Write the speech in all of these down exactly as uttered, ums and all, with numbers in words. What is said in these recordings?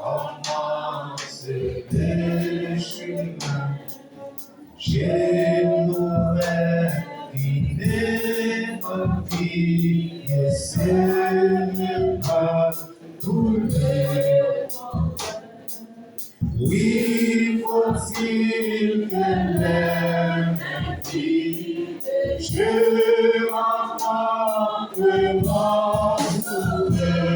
Kòmanse le chemen, je nouvèl ide anvi eseye pa tou le moman. Wi, faut-il que l'heure vienne, je rencontre mon sauveur.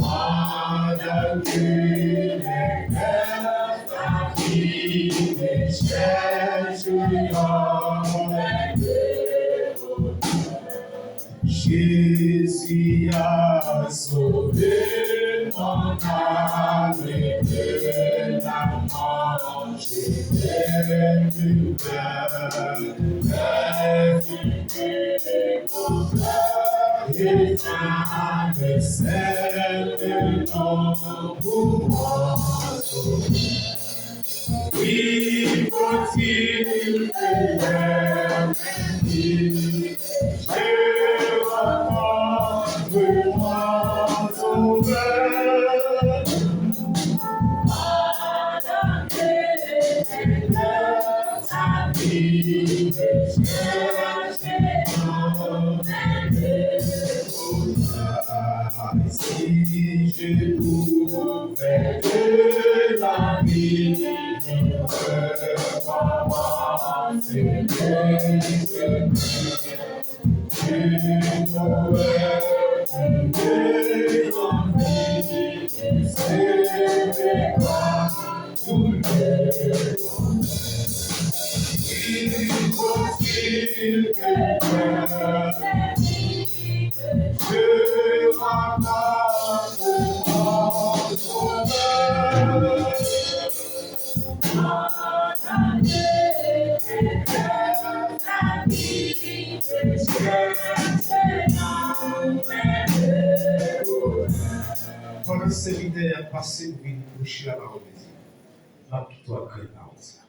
Pendant que les cœurs fatigués cherchent l'ombre de Jésus a sauvé mon âme de la mort. J'ai perdu peur, persécuté, mon cœur est dans le ciel, de ton pouvoir. Oui, faut-il que l'heure vienne, je rencontre mon sauveur. Pendant que les cœurs s'abîment, cherche ton sauveur. Si je pouvais de la vie recommencer, je n'aurais plus envie de ce départ. Pandan sèvitè a ap pase pou vin pwoche lapawòl de Dye, m ap kite w ak grenn pawòl sa.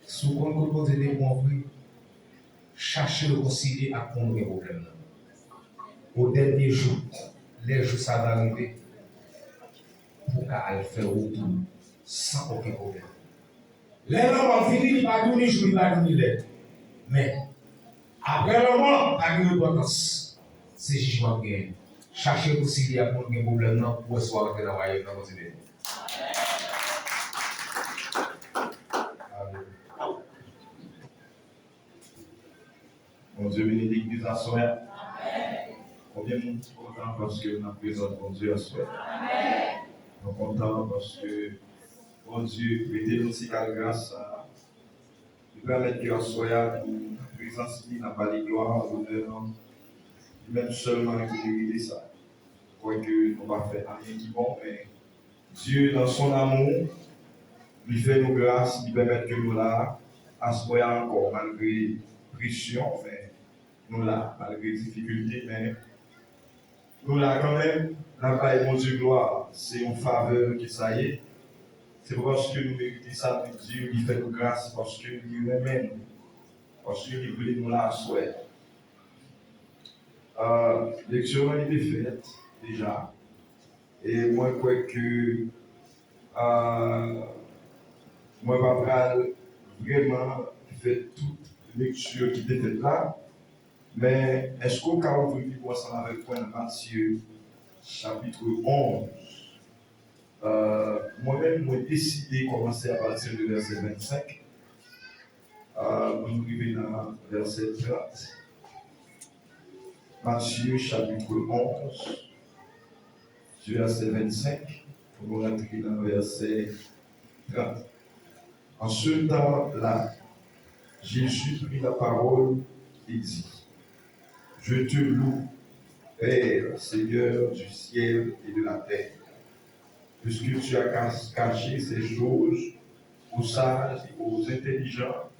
Si w konn kot Bondye te pran w vre, chache rekonsilye ak moun ou gen pwoblèm nan. O dènye jou, lè jou sa va rive, pou w ka al fè wout ou san okenn pwoblèm. Lè lanmò vini, li pa di w ni jou, li pa di w ni lè. Men, apre lanmò, pa gen repantans. Se jijman k genyen. Chache rekonsilye ak moun gen pwoblèm nan pou w wè si w a rantre nan wayòm nan Bondye beni w. Alelouya. Bondye beni legliz aswè a. Konbyen moun ki kontan paske nou nan prezans Bondye aswè a? Nou kontan paske Bondye mete nou sou kal gras sa a. Li pèmèt ke aswè a nou nan prezans li, n ap ba li glwa, onè, non. Li menm sèlman ki merite sa. Kwèke nou pa fè anyen ki bon, men Dye, nan son amou, li fè nou gras, li pèmèt ke nou la aswè a ankò, malgre presyon, men nou la, malgre difikilte, men nou la kanmenm, n ap bay Bondye glwa, se yon favè ke sa ye. Se pa paske nou merite sa, men Dye, li fè nou gras, paske li renmen nou, paske li vle nou la aswè a. Euh, leksyon an li te fèt deja. E mwen kwè ke, euh, mwen pa pral vrèman fè tout lekti ki te fèt la, men èske w ka ouvri Bib ou ansanm avèk mwen nan Matye, chapit onz? Euh, mwen menm, mwen deside kòmanse apati de vèsè vennsenk. Euh, pou nou rive nan vèsè trant. Matye, chapit onz, di vèsè vennsenk, pou nou rantre nan vèsè trant. En ce temps-là, Jésus prit la parole et dit, Je te loue, Père, Seigneur du ciel et de la terre, puisque tu as ca- caché ces choses aux sages et aux intelligents,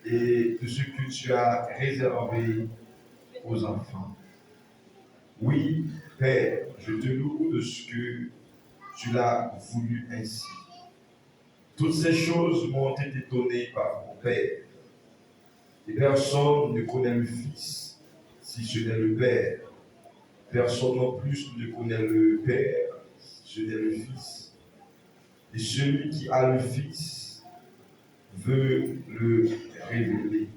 et de ce que tu as réservé aux enfants. Oui, Père, je te loue de ce que tu l'as voulu ainsi. Toutes ces choses m'ont été données par mon Père, et personne ne connaît le Fils, si ce n'est le Père, Personne non plus ne connaît le Père, si ce n'est le Fils. Et celui qui a le Fils veut le révéler.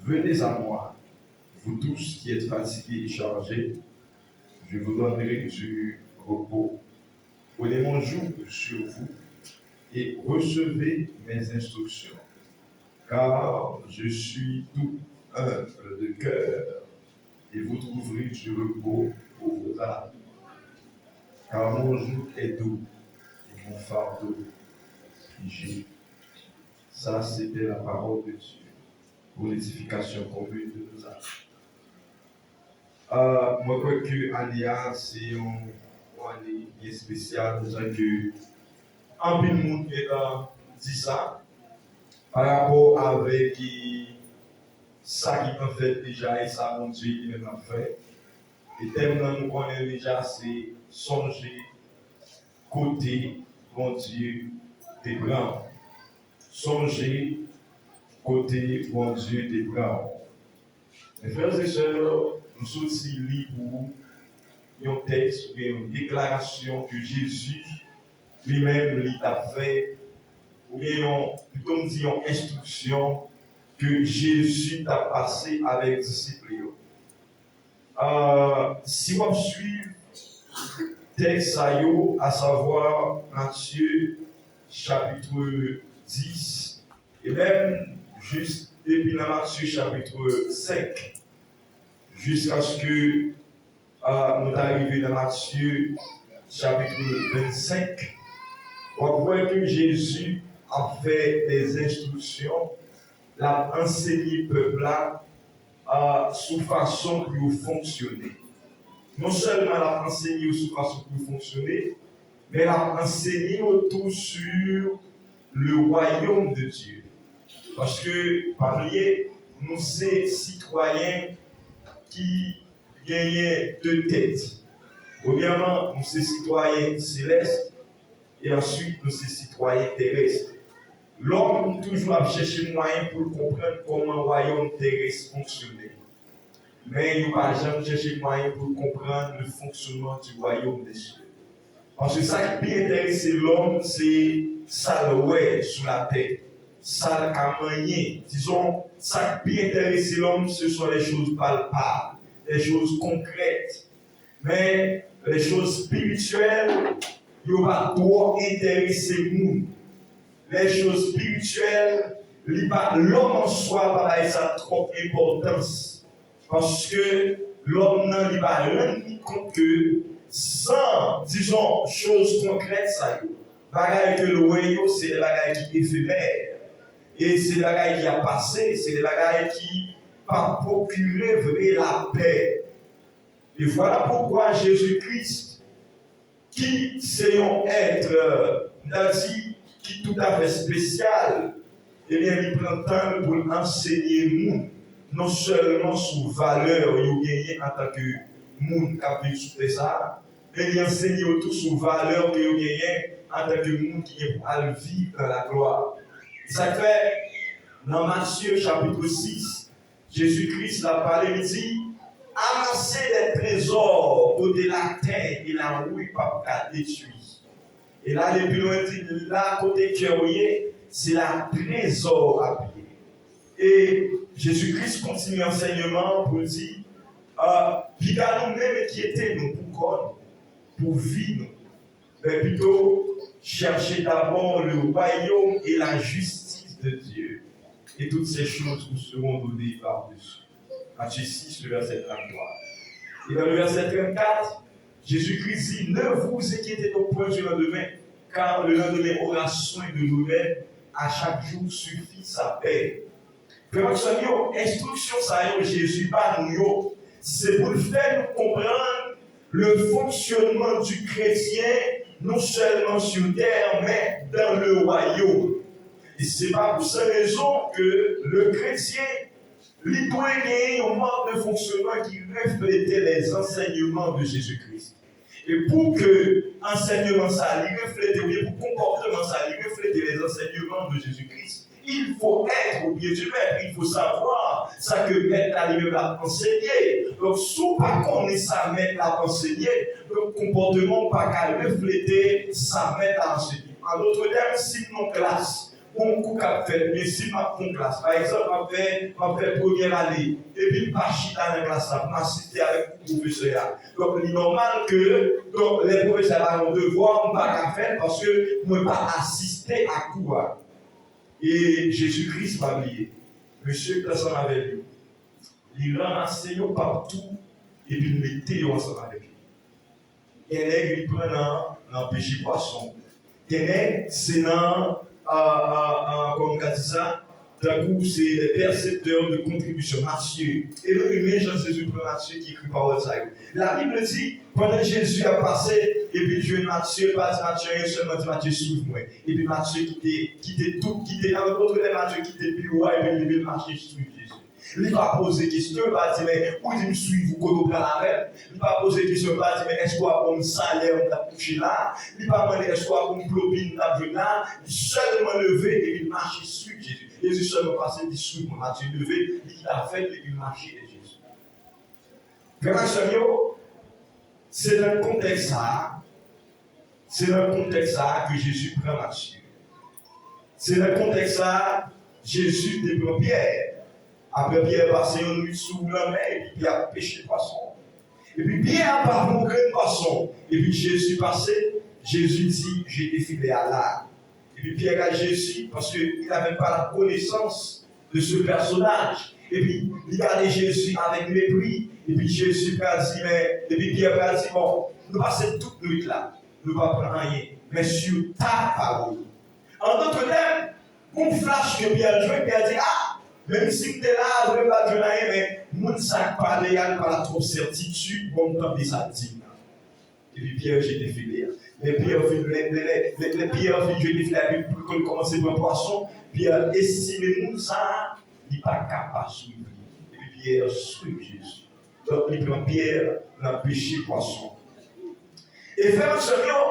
Venez à moi, vous tous qui êtes fatigués et chargés, je vous donnerai du repos. Prenez mon joug sur vous et recevez mes instructions, car je suis doux, humble de cœur, et vous trouverez du repos pour vos âmes. Car mon joug est doux et mon fardeau léger. Ça, c'était la parole de Dieu pour l'édification commune de nos âmes. Euh, mwen kwè ke ane a se yon, yon ane byen espesyal, nou sa ke anpil moun gentan di sa, pa rapò avèk, e, sa ki pran fèt deja e sa Bondye li menm ap fè. E tèm nan nou konnen deja se sonje kote Bondye te pran w. Sonje kote Bondye te pran w. Mes frères et sœurs, nou soti li pou yon tèks oubyen yon deklarasyon ke Jezi li menm li t ap fè, oubyen yon, pito m di yon enstriksyon ke Jezi t ap pase avèk disip li yo. Euh, si w ap swiv tèks sa yo, asavwa Matye chapit dis, e menm jis depi nan Matye chapit senk, jiskaske, euh, nou ta rive nan Matye chapit vennsenk, w ap wè ke Jezi ap fè de enstriksyon, l ap ansenye pèp la, euh, sou fason pou yo fonksyone. Non sèlman l ap ansenye yo sou fason pou yo fonksyone, men l ap ansenye yo tou sur le royaume de Dieu. Paske, pa bliye, nou se sitwayen ki genyen de tèt. Premyèman, nou se sitwayen selès, e answit, nou se sitwayen terès. Lòm toujou ap chèche mwayen pou l konprann kòman wayòm terès fonksyone. Men yo pa janm chèche mwayen pou l konprann le fonctionnement du royaume des cieux. Paske sa ki pi enterese lòm, se sa l wè sou latè, sa l ka manyen. Dizon, sa ki pi enterese lòm, ce sont les choses palpables, les choses concrètes. Men, les choses spirituelles, yo pa twò enterese moun. Les choses spirituelles, li pa, lòm an swa pa bay sa twòp enpòtans. Paske lòm nan, li pa rann li kont ke san, dizon, choz konkrèt sa yo, bagay ke l wè yo, se de bagay ki efemè. E se de bagay ki ap pase, se de bagay ki pa pwokire vre lapè. E vwala poukwa Jezi Kris, ki se yon èt, m ta di, ki toutafè espesyal, ebyen, li pran tan l pou l ansenye moun, non sèlman sou valè yo genyen antanke moun k ap viv sou tè sa a, men li ansenye yo tou sou valè ke yo genyen antanke moun ki gen pou al viv nan laglwa. Se sa k fè, nan Matye chapit sis, Jezi Kris la pale, li di, amassez des trésors kote laten e lawouy p ap ka detwi. E l ale pi lwen, li di, la kote kè w ye, se la trezò w ap ye. E Jezi Kris kontinye ansèyman an pou l di, ah, piga nou menm enkyete nou pou kò nou, pou vi nou. Mais plutôt, cherchez d'abord le royaume et la justice de Dieu, et toutes ces choses vous seront données par-dessus. Matthieu six, le verset trente-trois. Et dans le verset trente-quatre, Jésus-Christ dit, ne vous inquiétez donc point du lendemain, car le lendemain aura soin de lui-même, à chaque jour suffit sa peine. Frè m ak sè m yo, enstriksyon sa yo Jezi ba nou yo, se pou l fè nou konprann le fonctionnement du chrétien, non seulement sur terre, mais dans le royaume. E se pa pou sa rezon ke le kretyen, li dwe genyen yon mòd de fonksyonman ki reflete les enseignements de Jésus-Christ. E pou ke ansèyman sa li reflete, oubyen pou konpòtman sa li reflete les enseignements de Jésus-Christ, Il faut être au pied du maître, il faut savoir sa ke mèt la li menm l ap ansenye. Donk, si w pa konnen sa mèt la ap ansenye, donk konpòteman w pa ka reflete sa mèt la ansenye. An dòt tèm, si m nan klas, gon kou k ap fèt, men si m ap fè yon klas, pa egzanp, m ap fè, m ap fè premyè ane, epi m pa chita nan klas la pou m asiste avèk kou pwofesè a. Donk, li nòmal ke, donk, lè pwofesè a ba yon devwa, m pa ka fè l paske mwen pa asiste a kou a. E Jezi Kris, pa bliye, mesye ki t ansanm avè l yo, li ranmase yo pa tou, epi l mete yo ansanm avèk li. Gen nèg li pran nan, nan peche pwason. Gen nèg se nan, euh, euh, euh, kòman m ka di sa? Tankou se les percepteurs de contribution, mache. E nou renmen jan Jezi pran mache ki ekri pawòl sa yo. Labib di, pandan Jezi ap pase, epi l jwenn Matye, l pa di Matye anyen, sèlman di Matye, "Swiv mwen." Epi Matye kite, kite tout, kite, an dòt tèm, Matye kite biwo a, epi l leve, l mache swiv Jezi. Li pa poze kesyon, li pa di, "Men, ou di m swiv ou, kote w pral avè m?" Li pa poze kesyon, li pa di, "Men, èske w ap ban m salè m t ap touche la a?" Li pa mande, "Èske w ap ban m pwopin m t ap jwenn la a?" Li sèlman leve, epi l mache swiv Jezi. Jezi sèlman pase, li di, "Swiv mwen." Matye leve, li kite afè l, epi l mache dèyè Jezi. Frè m ak sè m yo, se nan kontèks sa a, se nan kontèks sa a ke Jezi pran Matye. Se nan kontèks sa a, Jezi te pran Pyè. Apre Pyè pase yon nuit sou lanmè, epi Pyè ap peche pwason. Epi Pyè pa pran yon grenn pwason. Epi Jezi pase, Jezi di, "Jete filè a la." Epi Pyè gade Jezi, paske il avait pas la connaissance de ce personnage. Epi li gade Jezi avèk mepri. Epi Jezi pral di, men, epi Pyè pral di, "Bon, nou pase tout nuit la, nou pa pran anyen, men sur ta parole." An dòt tèm, gon flash ke Pyè jwenn, Pyè di, "A, menm si m te la a, vre m pa t jwenn anyen, men moun sa k pale a, li pale ak twòp sètitid, bon, m tande sa l di m nan." Epi Pyè jete filè a. Lè Pyè fin, lè, lè, lè, lè, lè Pyè fin jete filè a, epi pou l kòmanse pran pwason, Pyè estime moun sa a, li pa ka pa swiv li. Epi Pyè swiv Jezi. Donk, li pran Pyè nan peche pwason. E frè m ak sè m yo,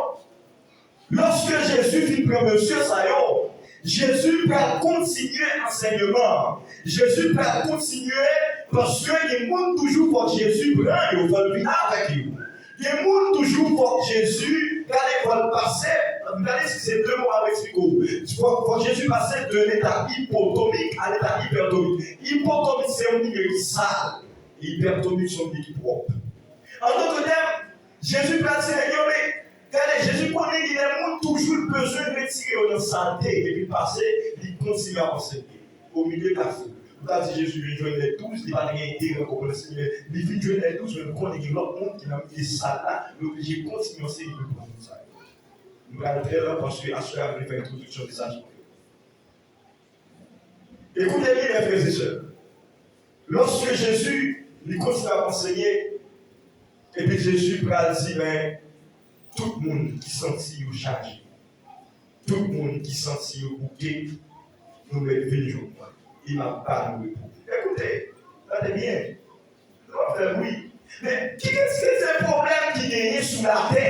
lòske Jezi fin pran mesye sa yo, Jezi pral kontinye ansèyman an. Jezi pral kontinye paske gen moun toujou fòk Jezi pran yo, fòk l vin avèk yo. Gen moun toujou fòk Jezi, gade fòk l pase, gade si se de mo a eksplike w. Fòk, fòk Jezi pase de leta ipotomik a leta ipètomik. Ipotomik se yon milye ki sal. Ipètomik se yon milye ki pwòp. An dòt tèm, Jezi pral di nèg yo, men, gade, Jezi konnen gen de moun toujou l bezwen retire yo nan salte, epi l pase, li kontinye ap ansenye. O milye kafou. Ou ta di Jezi vin jwenn lè douz, li pa t gen enterè ankò pou l ansenye, men li vin jwenn lè douz, men l konnen gen lòt moun ki nan milye sal la, li oblije kontinye ansenye pou l pran moun sa yo. M pral trè lan paske aswè a m vle fè entwodiksyon mesaj mwen. Ekoute byen, frè e sè. Lòske Jezi, li kontinye ap ansenye, epi Jezi pral di, men, tout moun ki santi yo chaje, tout moun ki santi yo bouke, nou mèt vin jwenn mwen, e m ap ba nou repo. Ekoute, tande byen. Nou ap fè bri. Men, ki kantite pwoblèm ki genyen sou latè?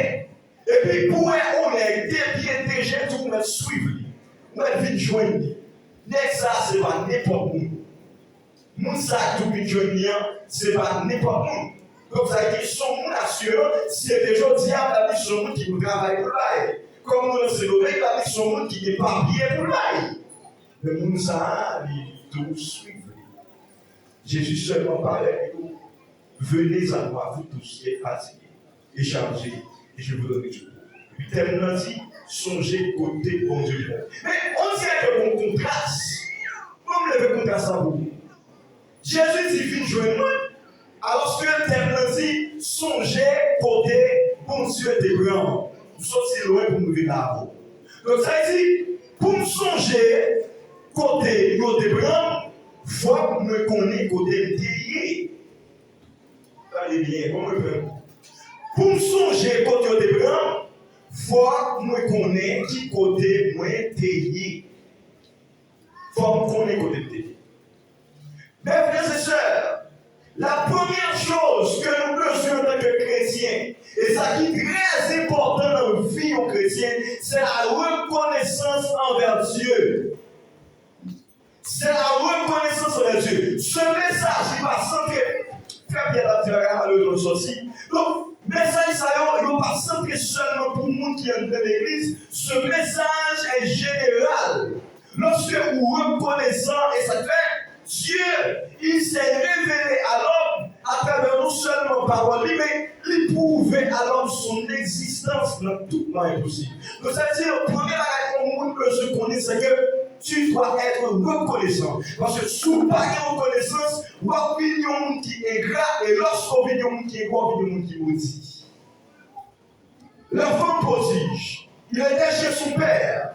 Epi pou wè yon nèg de pye, de je, tou ou mèt swiv li. Ou mèt vin jwenn li. Nèg sa a, se pa nenpòt moun. Moun sa a k tou vin jwenn li an, se pa nenpòt moun. Donk, sa vle di, se yon moun asire, si se te jodi a, m t ap di se yon moun ki pou travay pou l bay. Kòm nou nan Sendomeng, m t ap di se yon moun ki gen papye pou l bay. Men moun sa a, li tou swiv li. Jezi sèlman parèt, li di, "Venez à moi, vous tous qui êtes fatigués et chargés, et je vous donnerai du repos." Epi tèm nan di, "Sonje kote Bondye pran." Men, on dirè ke gon kontras. Bon, m leve kontras la pou ou. Jezi di, "Vin jwenn mwen." Alòske tèm nan di, "Sonje kote Bondye te pran w." M soti lwen pou m rive la avè w. Donk, sa vle di, pou m sonje kote yo te pran m, fòk mwen konnen kote m te ye. Tande byen, bon, mwen pran. Pou m sonje kote yo te pran m, fòk mwen konnen ki kote mwen te ye. Fòk m konnen kote m te ye. Mes frères et sœurs, la première chose que nous besoin en tant que chrétien, e sa ki trè enpòtan nan vi yon kretyen, se la reconnaissance envers Dieu. Donk, mesaj sa yo, yo pa santre sèlman pou moun ki anndan legliz. Ce message est général. Lorsque ou reconnaissant, et sa k fè, Dieu, il s'est révélé à l'homme à travers non seulement parole, mais li prouve à l'homme son existence dans tout moyen possible. Donc, ça veut dire, premye bagay yon moun bezwen konnen, se ke tu dois être reconnaissant. Paske si w pa gen rekonesans, w ap vin yon moun ki engra, e lòske w vin yon moun ki engra, w vin yon moun ki modi. L'enfant prodige, il était chez son père.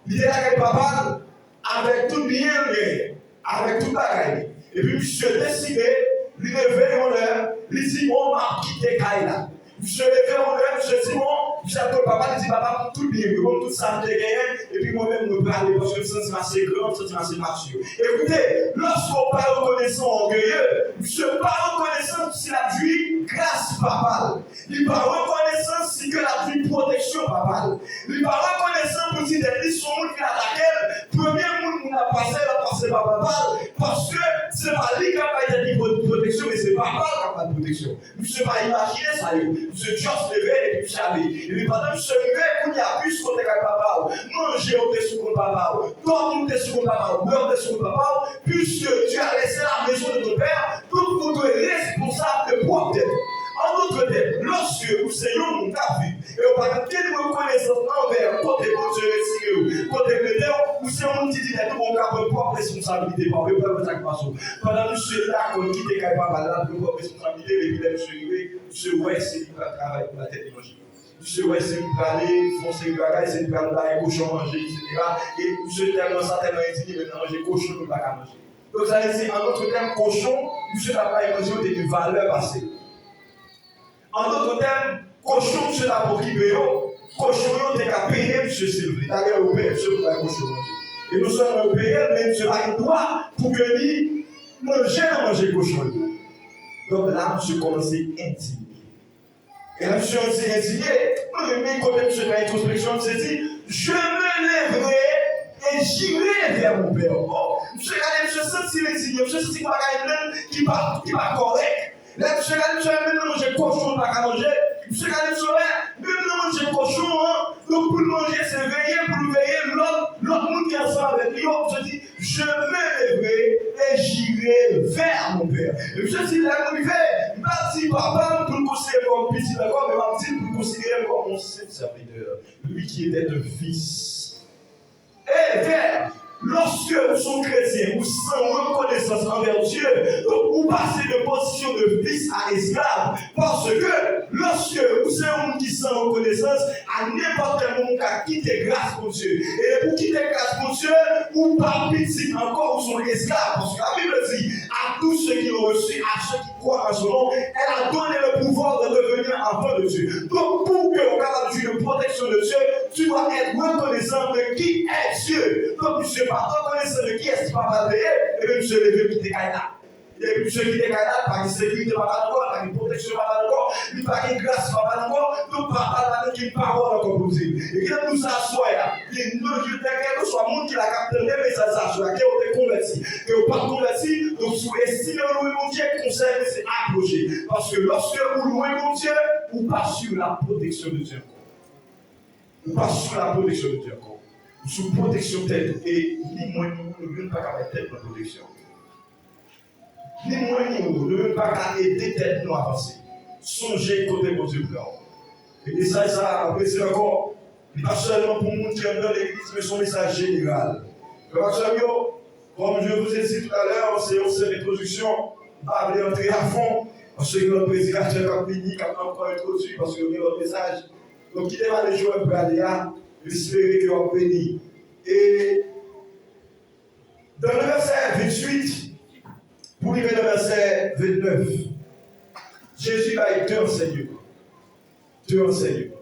Li te lakay papa l avèk tout byen l genyen, avèk tout bagay li. Epi misye deside, li leve yon lè, li di, "Bon, m ap kite kay la." Misye leve yon lè, misye di, "Bon," misye al kot papa l, li di, "Papa, m tout byen m yo, ban m tout sa m te genyen, epi mwen menm, mwen prale, paske m santi m ase gran, m santi m ase matye." Ekoute, lòske w pa rekonesan, w ògeye, misye pa rekonesan si l ap jwi gras papa l. Li pa rekonesan si ke l ap jwi pwoteksyon papa l. Li pa rekonesan pou di tèt li si yon moun vin atake l, premye moun moun ap pase, l ap pase pa papa l, paske se pa li k ap bay tèt li pwo-, pwoteksyon, men se papa l k ap bay pwoteksyon. Misye pa imajine sa yo. Misye just leve epi misye ale. Epi pandan misye rive, kounye a, plis kote kay papa w, manje ou te sou kont papa w, dòmi ou te sou kont papa w, bwè ou te sou kont papa w, puisque tu as laissé la maison de ton père, donk ou dwe responsab de pwòp tèt. An dòt tèm, lòske ou se yon moun k ap viv e ou pa gen okenn rekonesans anvè kote Bondye retire w, kote l mete w, ou se yon moun ki di tèt ou, bon, ou ka pran pwòp responsablite pa w, yo pral wè sa k pase w. Pandan misye dakò kite kay papa l la, l pran pwòp responsablite l, epi lè misye rive, misye wè se li k pral travay pou ba tèt li manje. Misye wè se li k prale fè yon seri bagay, se li k pral bay kochon manje, etsetera. E misye tèlman sa, tèlman endinye, men nan manje kochon, li pa ka manje. Donk, sa vle di, an dòt tèm, kochon, misye t ap bay manje yo te gen valè pase l. An dòt tèm, kochon misye t ap okipe yo, kochon yo te ka peye misye si l vle. Talè yo peye misye pou bay kochon manje. E non sèlman yo peye l, men misye pa gen dwa pou ke li manje nan manje kochon yo. Donk, la, misye kòmanse endinye. E lè misye endinye, mwen renmen kote misye fè entwospeksyon, misye di, "Je me lèverai et j'irai vers mon père." Oh, misye gade, misye santi l endinye, misye santi gen bagay nan l ki pa, ki pa kòrèk. Lè misye gade, misye wè menm nan manje kochon l pa ka manje. Misye gade, misye wè menm nan manje kochon an, donk pou l manje, se veye pou l veye lòt, lòt moun ki ansanm avèk li yo. Misye di, "Je me lèverai et j'irai vers mon père." E misye di, "Lè m rive, m pa di papa m pou l konsidere m kòm pitit ankò, men m ap di l pou l konsidere m kòm yon senp sèvitè, lui qui était un fils." E vers, lòske ou se yon kretyen, ou san rekonesans anvè Dye, donk ou pase de pozisyon de fis a esklav, paske lòske ou se yon moun ki san rekonesans, a nenpòt lè moun ka kite gras Bondye. E depi w kite gras Bondye, ou pa pitit ankò, ou se yon esklav. Paske la Bible dit, "À tous ceux qui l'ont reçu, à ceux qui croient en son nom, elle a donné le pouvoir de devenir enfants de Dieu." Donk, pou ke ou kapab jwi de pwoteksyon de Dye, tu dois être reconnaissant de qui est Dieu. Donk, misye pa rekonesan de kiyès ki papa l te ye, epi misye leve kite kay la. Epi misye kite kay la, pa gen sekirite papa l ankò, pa gen pwoteksyon papa l ankò, li pa gen gras papa l ankò, donk papa l pa gen okenn pawòl ankò pou l di. E kite m di w sa aswè a, gen non, gen kèlkeswa moun ki la k ap tande mesaj sa aswè a, ke w te konvèti, ke w pa t konvèti, donk si w estime w lwen Bondye, konsèy mwen se apwoche. Paske lòske ou lwen Bondye, ou pa sou la pwoteksyon de Dye ankò. Ou pa sou la pwoteksyon de Dye ankò. Ou sou pwoteksyon tèt ou, e ni mwen ni ou, nou youn pa ka bay tèt nou pwoteksyon. Ni mwen ni ou, nou menm pa ka ede tèt nou avanse. Sonje kote Bondye pran w. E mesaj sa a, m ap redi l ankò, li pa sèlman pou moun ki anndan legliz, men se yon mesaj jeneral. Frè m ak sè m yo, comme je vous ai dit tout à l'heure, se yon senp entwodiksyon, m pa vle antre a fon, paske gen lòt predikatè k ap vini, k ap ankò entwodui, paske yo gen lòt mesaj. Donk, kite m ale jan m prale a, m espere ke w ap beni. E dans le verset vingt-huit, pou rive nan vèsè vennèf, Jezi bay de ansèyman. De ansèyman.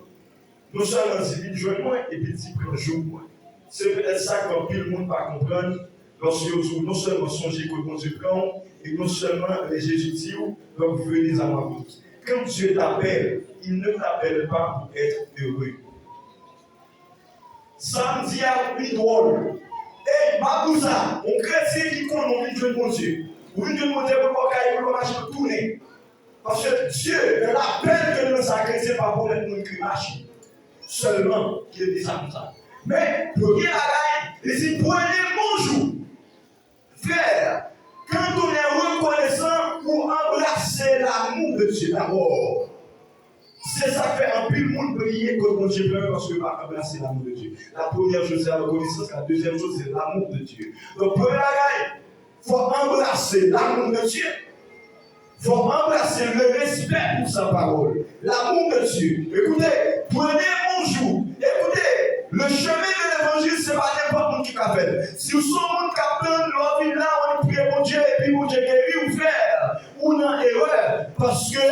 Non sèlman di, "Vin jwenn mwen," epi di, "Pran jouk mwen." Se petèt sa ke anpil moun pa konprann lòske yo di w non sèlman sonje kote Bondye pran w, e non sèlman lè Jezi di w, "Donc venez à moi tous." Quand Dieu t'appelle, il ne t'appelle pas pour être heureux. Sa m di a pi dwòl. Ey, m ap di w sa, yon kretyen ki konnen w vin jwenn Bondye, ou vin jwenn Bondye pou l ba w kay, pou l ba w machin, ou tounen. Paske Dye, nan lapèl ke nou nan sa kretyen, pa pwomèt moun ki mache. Sèlman, ki te di sa konsa. Men, premye bagay, li di, prenez mon joug. Frè, quand on est reconnaissant, ou anbrase l'amour de Dieu d'abord. Se sa k fè anpil moun bliye kot Bondye pran yo, paske yo pa anbrase l'amour de Dieu. La première chose, c'est la reconnaissance. La deuxième chose, c'est l'amour de Dieu. Donk, premye bagay, fò anbrase l'amour de Dieu. Fò anbrase le respect pour sa parole. L'amour de Dieu. Écoutez, prenez mon joug. Écoutez, le chemin de l'évangile, se pa nenpòt moun ki ka fè l. Si w se yon moun k ap tann, lè w vin la, w annik priye Bondye, epi Bondye geri w, frè, ou nan erè. Paske,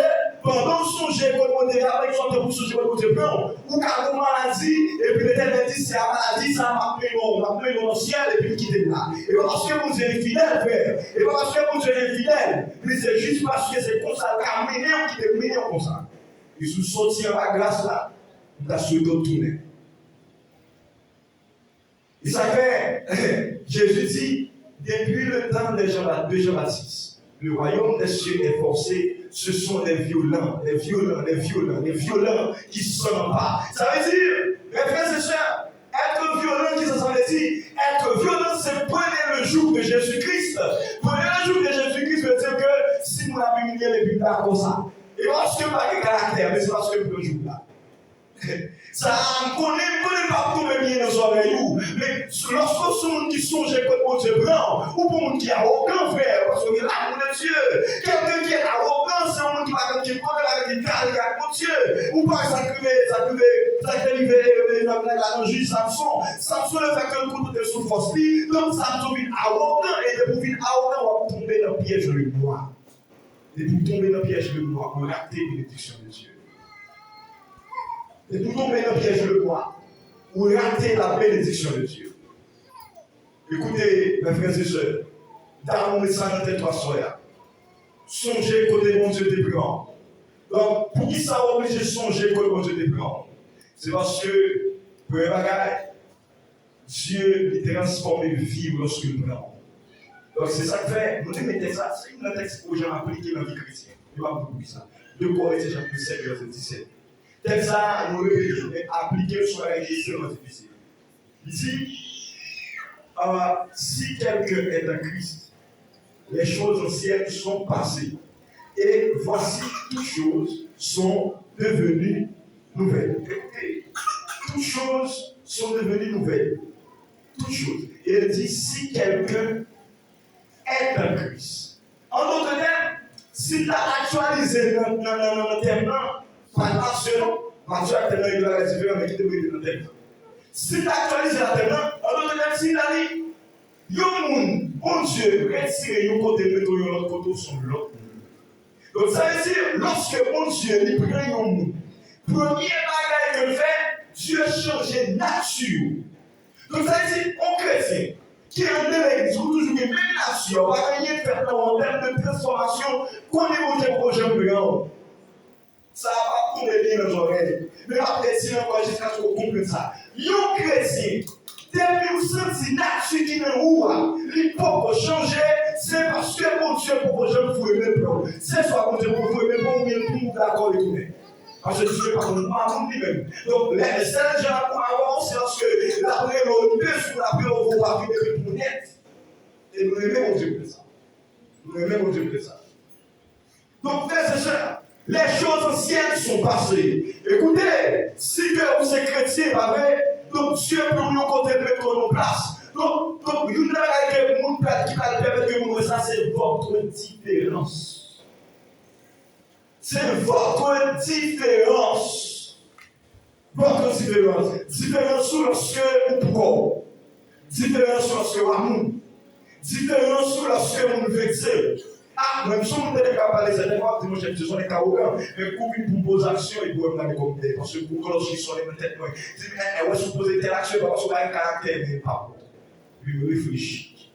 pandan w sonje kot Bondye avèk sòtan pou sonje kot Bondye pran w, ou ka gen yon maladi, epi Letènèl di, se a maladi sa a m ap mennen w, m ap mennen w nan syèl, epi m kite m la. E pa paske Bondye enfidèl, frè. E pa paske Bondye enfidèl, men se jis paske se konsa l ka mennen w, kite l mennen w konsa. E si w sòti anba gras la, m ta swete w tounen. E sa k fè, Jezi di, depuis le temps de Jean, de Jean-Baptiste, le royaume des cieux est forcé, ce sont les violents, les violents, les violents, les violents qui s'emparent. Sa vle di, mes frères et sœurs, être violent, kisa sa vle di? Être violent, c'est prenez le joug de Jésus-Christ. Prenez le joug de Jésus-Christ veut dire que si moun ap imilye l epi m dakò sa. E pa paske m pa gen karaktè, men se paske m pran joug la. Sa a, m konnen, m konnen l p ap tonbe byen nan zòrèy ou. Men, lòske w se yon moun ki sonje kot Bondye pran w, ou pa yon moun ki awogan, frè, paske w gen l'amour de Dieu. Quelqu'un qui est arrogant, se yon moun ki pa gen, ki pa gen kale ak Bondye. Ou pa wè sa k rive, sa k rive, sa k te rive, e, e, nèg la nan jij Samson. Samson, le fè ke l koute sou fòs li, donk Samson vin awogan, e depi w vin awogan, w ap tonbe nan pyèj lemwa. Depi w tonbe nan pyèj lemwa, ou rate benediksyon de Dye. Depi w tonbe nan pyèj lemwa, ou rate la bénédiction de Dieu. Écoutez, mes frères et sœurs, m ta renmen w met sa nan tèt ou aswè a. Sonje kote Bondye te pran w. Donk, poukisa w oblije sonje kote Bondye te pran w? Se paske, premye bagay, Dye, li transfòme vi w lòske l pran w. Donk, se sa k fè, nou te met tèks la, se youn nan tèks ki pou janm aplike nan vi kretyen. E m ap di w poukisa. De Korentyen chapit sèt, vèsè disèt. Tèks sa a, nou repete l, men aplike l se yon bagay ki ekstreman difisil. Li di, ah, si quelqu'un est en Christ, les choses anciennes sont passées, et voici, toutes choses sont devenues nouvelles. Écoutez, toutes choses sont devenues nouvelles. Toutes choses. Et il dit, si quelqu'un est en Christ. En d'autres termes, si n ta aktyalize nan, nan, nan, nan, nan tèm nan, pa Matye non, Matye ak tèm nan gen de bagay diferan, men kite m rete nan tèm nan. Si n ta aktyalize nan tèm nan, en d'autres termes, si n ta di, yon moun, Bondye retire yon kote, mete w yon lòt kote, w se yon lòt moun. Donk, sa vle di, lòske Bondye, li pran yon moun, premye bagay ke l fè, Dye chanje nati w. Donk, sa vle di, yon kretyen ki anndan legliz, ou toujou gen menm nati a, ou pa gen anyen k fèt nan ou an tèm de transfòmasyon, konnen Bondye poko janm pran w. Sa a p ap tonbe byen nan zòrèy. Men m ap redi l ankò jiskaske w konprann sa. Yon kretyen, depi w santi nati ki nan ou a, li poko chanje, se paske Bondye poko janm foure men l pran w. Se swa Bondye poko foure men l pran w, oubyen l tou dakò retounen. Paske Dye pa konn mamoun li menm. Donk, lè sèl jan pou avè w, se lòske l ap rele w, li bezwen l ap rele w, ou pa vin epi pou nèt. E nou renmen Bondye pou sa. Nou renmen Bondye pou sa. Donc, frères et sœurs, les choses anciennes sont passées. Écoutez, si ke ou se kretyen, pa vre? Donk, Dye pran w yon kote, l met w nan yon plas. Donk, donk, youn nan bagay ke moun pè-, ki pral pèmèt ke moun wè sa, se votre différence. C'est votre différence. Votre différence. Diferans ou lòske ou pran. Diferans ou lòske w amoun. Diferans ou lòske moun vekse. Ah, mwen, m sou moun te ka pale sèten fwa, di, monchè, misye sonnen awogan. Men kou vin pou poze aksyon, epi w gade kòm tèl. Paske kou klòch li sonnen nan tèt mwen. Di, eh, eh, wè, si w poze tèl aksyon, pa paske w pa gen karaktè, men pa bon. Epi m reflechi.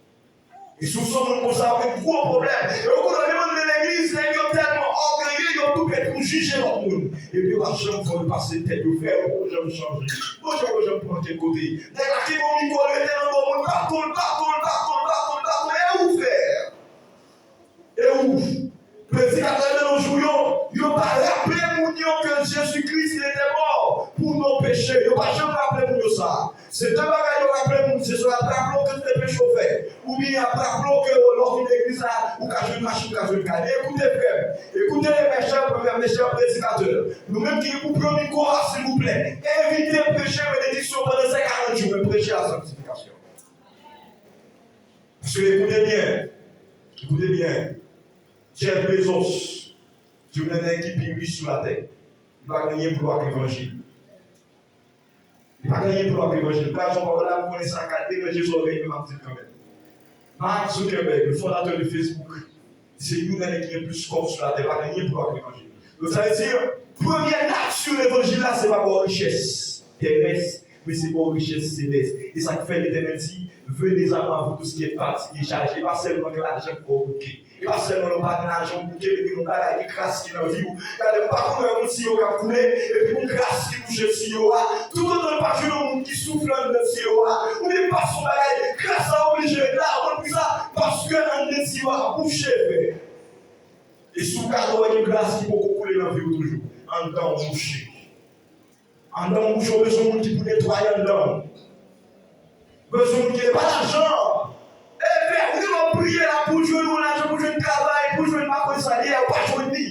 E si w se yon moun konsa, w gen gwo pwoblèm. E ou konnen, lè moun nan legliz, nèg yo tèlman ògeye, yo tou prè pou jije lòt moun. Epi yo pa janm fè w pase tèt yo, frè, yo poko janm chanje. Bondye poko janm pran tèt kote. Nèg la ki gon mikwo, rete nan do moun, baton l, baton l, baton l, baton l, baton l, e ou, frè? E ou? Predikatè de nos jours yo, Premye, mes chers prédicateurs, nou menm ki gen pou pran mikwo a, silvouplè, evite preche benediksyon pandan se karant jou, men preche la sanktifikasyon. Paske, ekoute byen, ekoute byen, Jeff Bezos, youn nan nèg ki pi rich sou latè, li pa gen anyen pou wè ak levanjil. Li pa gen anyen pou wè ak levanjil. Gad jan pawòl la, m konnen sa ka deranje zòrèy, men m ap di l kanmenm. Mark Zuckerberg, le fondateur de Facebook, se youn nan nèg ki gen plis kòb sou latè, pa gen anyen pou wè ak levanjil. Donk, sa vle di, premyè nati levanjil la, se pa ba w richès terès, men se ba w richès selès. E sa k fè Letènèl di, venez à moi, vous tous qui êtes fatigués et chargés. E pa sèlman k lajan k fè w bouke. E pa sèlman lè w pa gen lajan w bouke, men gen yon bagay, gen kras ki nan vi w. Gade, ou pa konn wè yon tiyo k ap koule, epi yon kras ki bouche tiyo a. Toutotan l pa jwenn yon moun ki soufle anndan tiyo a, oubyen k pase yon bagay, kras la oblije ret la. Ou konn poukisa? Paske anndan tiyo a bouche fè. E si w gade, w wè gen kras ki poko koule nan vi w toujou. Anndan w bouche. Anndan w bouche, w bezwen moun ki pou netwaye anndan w. Bezwen moun ki pa lajan. E fè, ou gen lè w priye la pou jwenn yon lajan, pou jwenn travay, pou jwenn pa konn sa l ye a, ou pa jwenn li.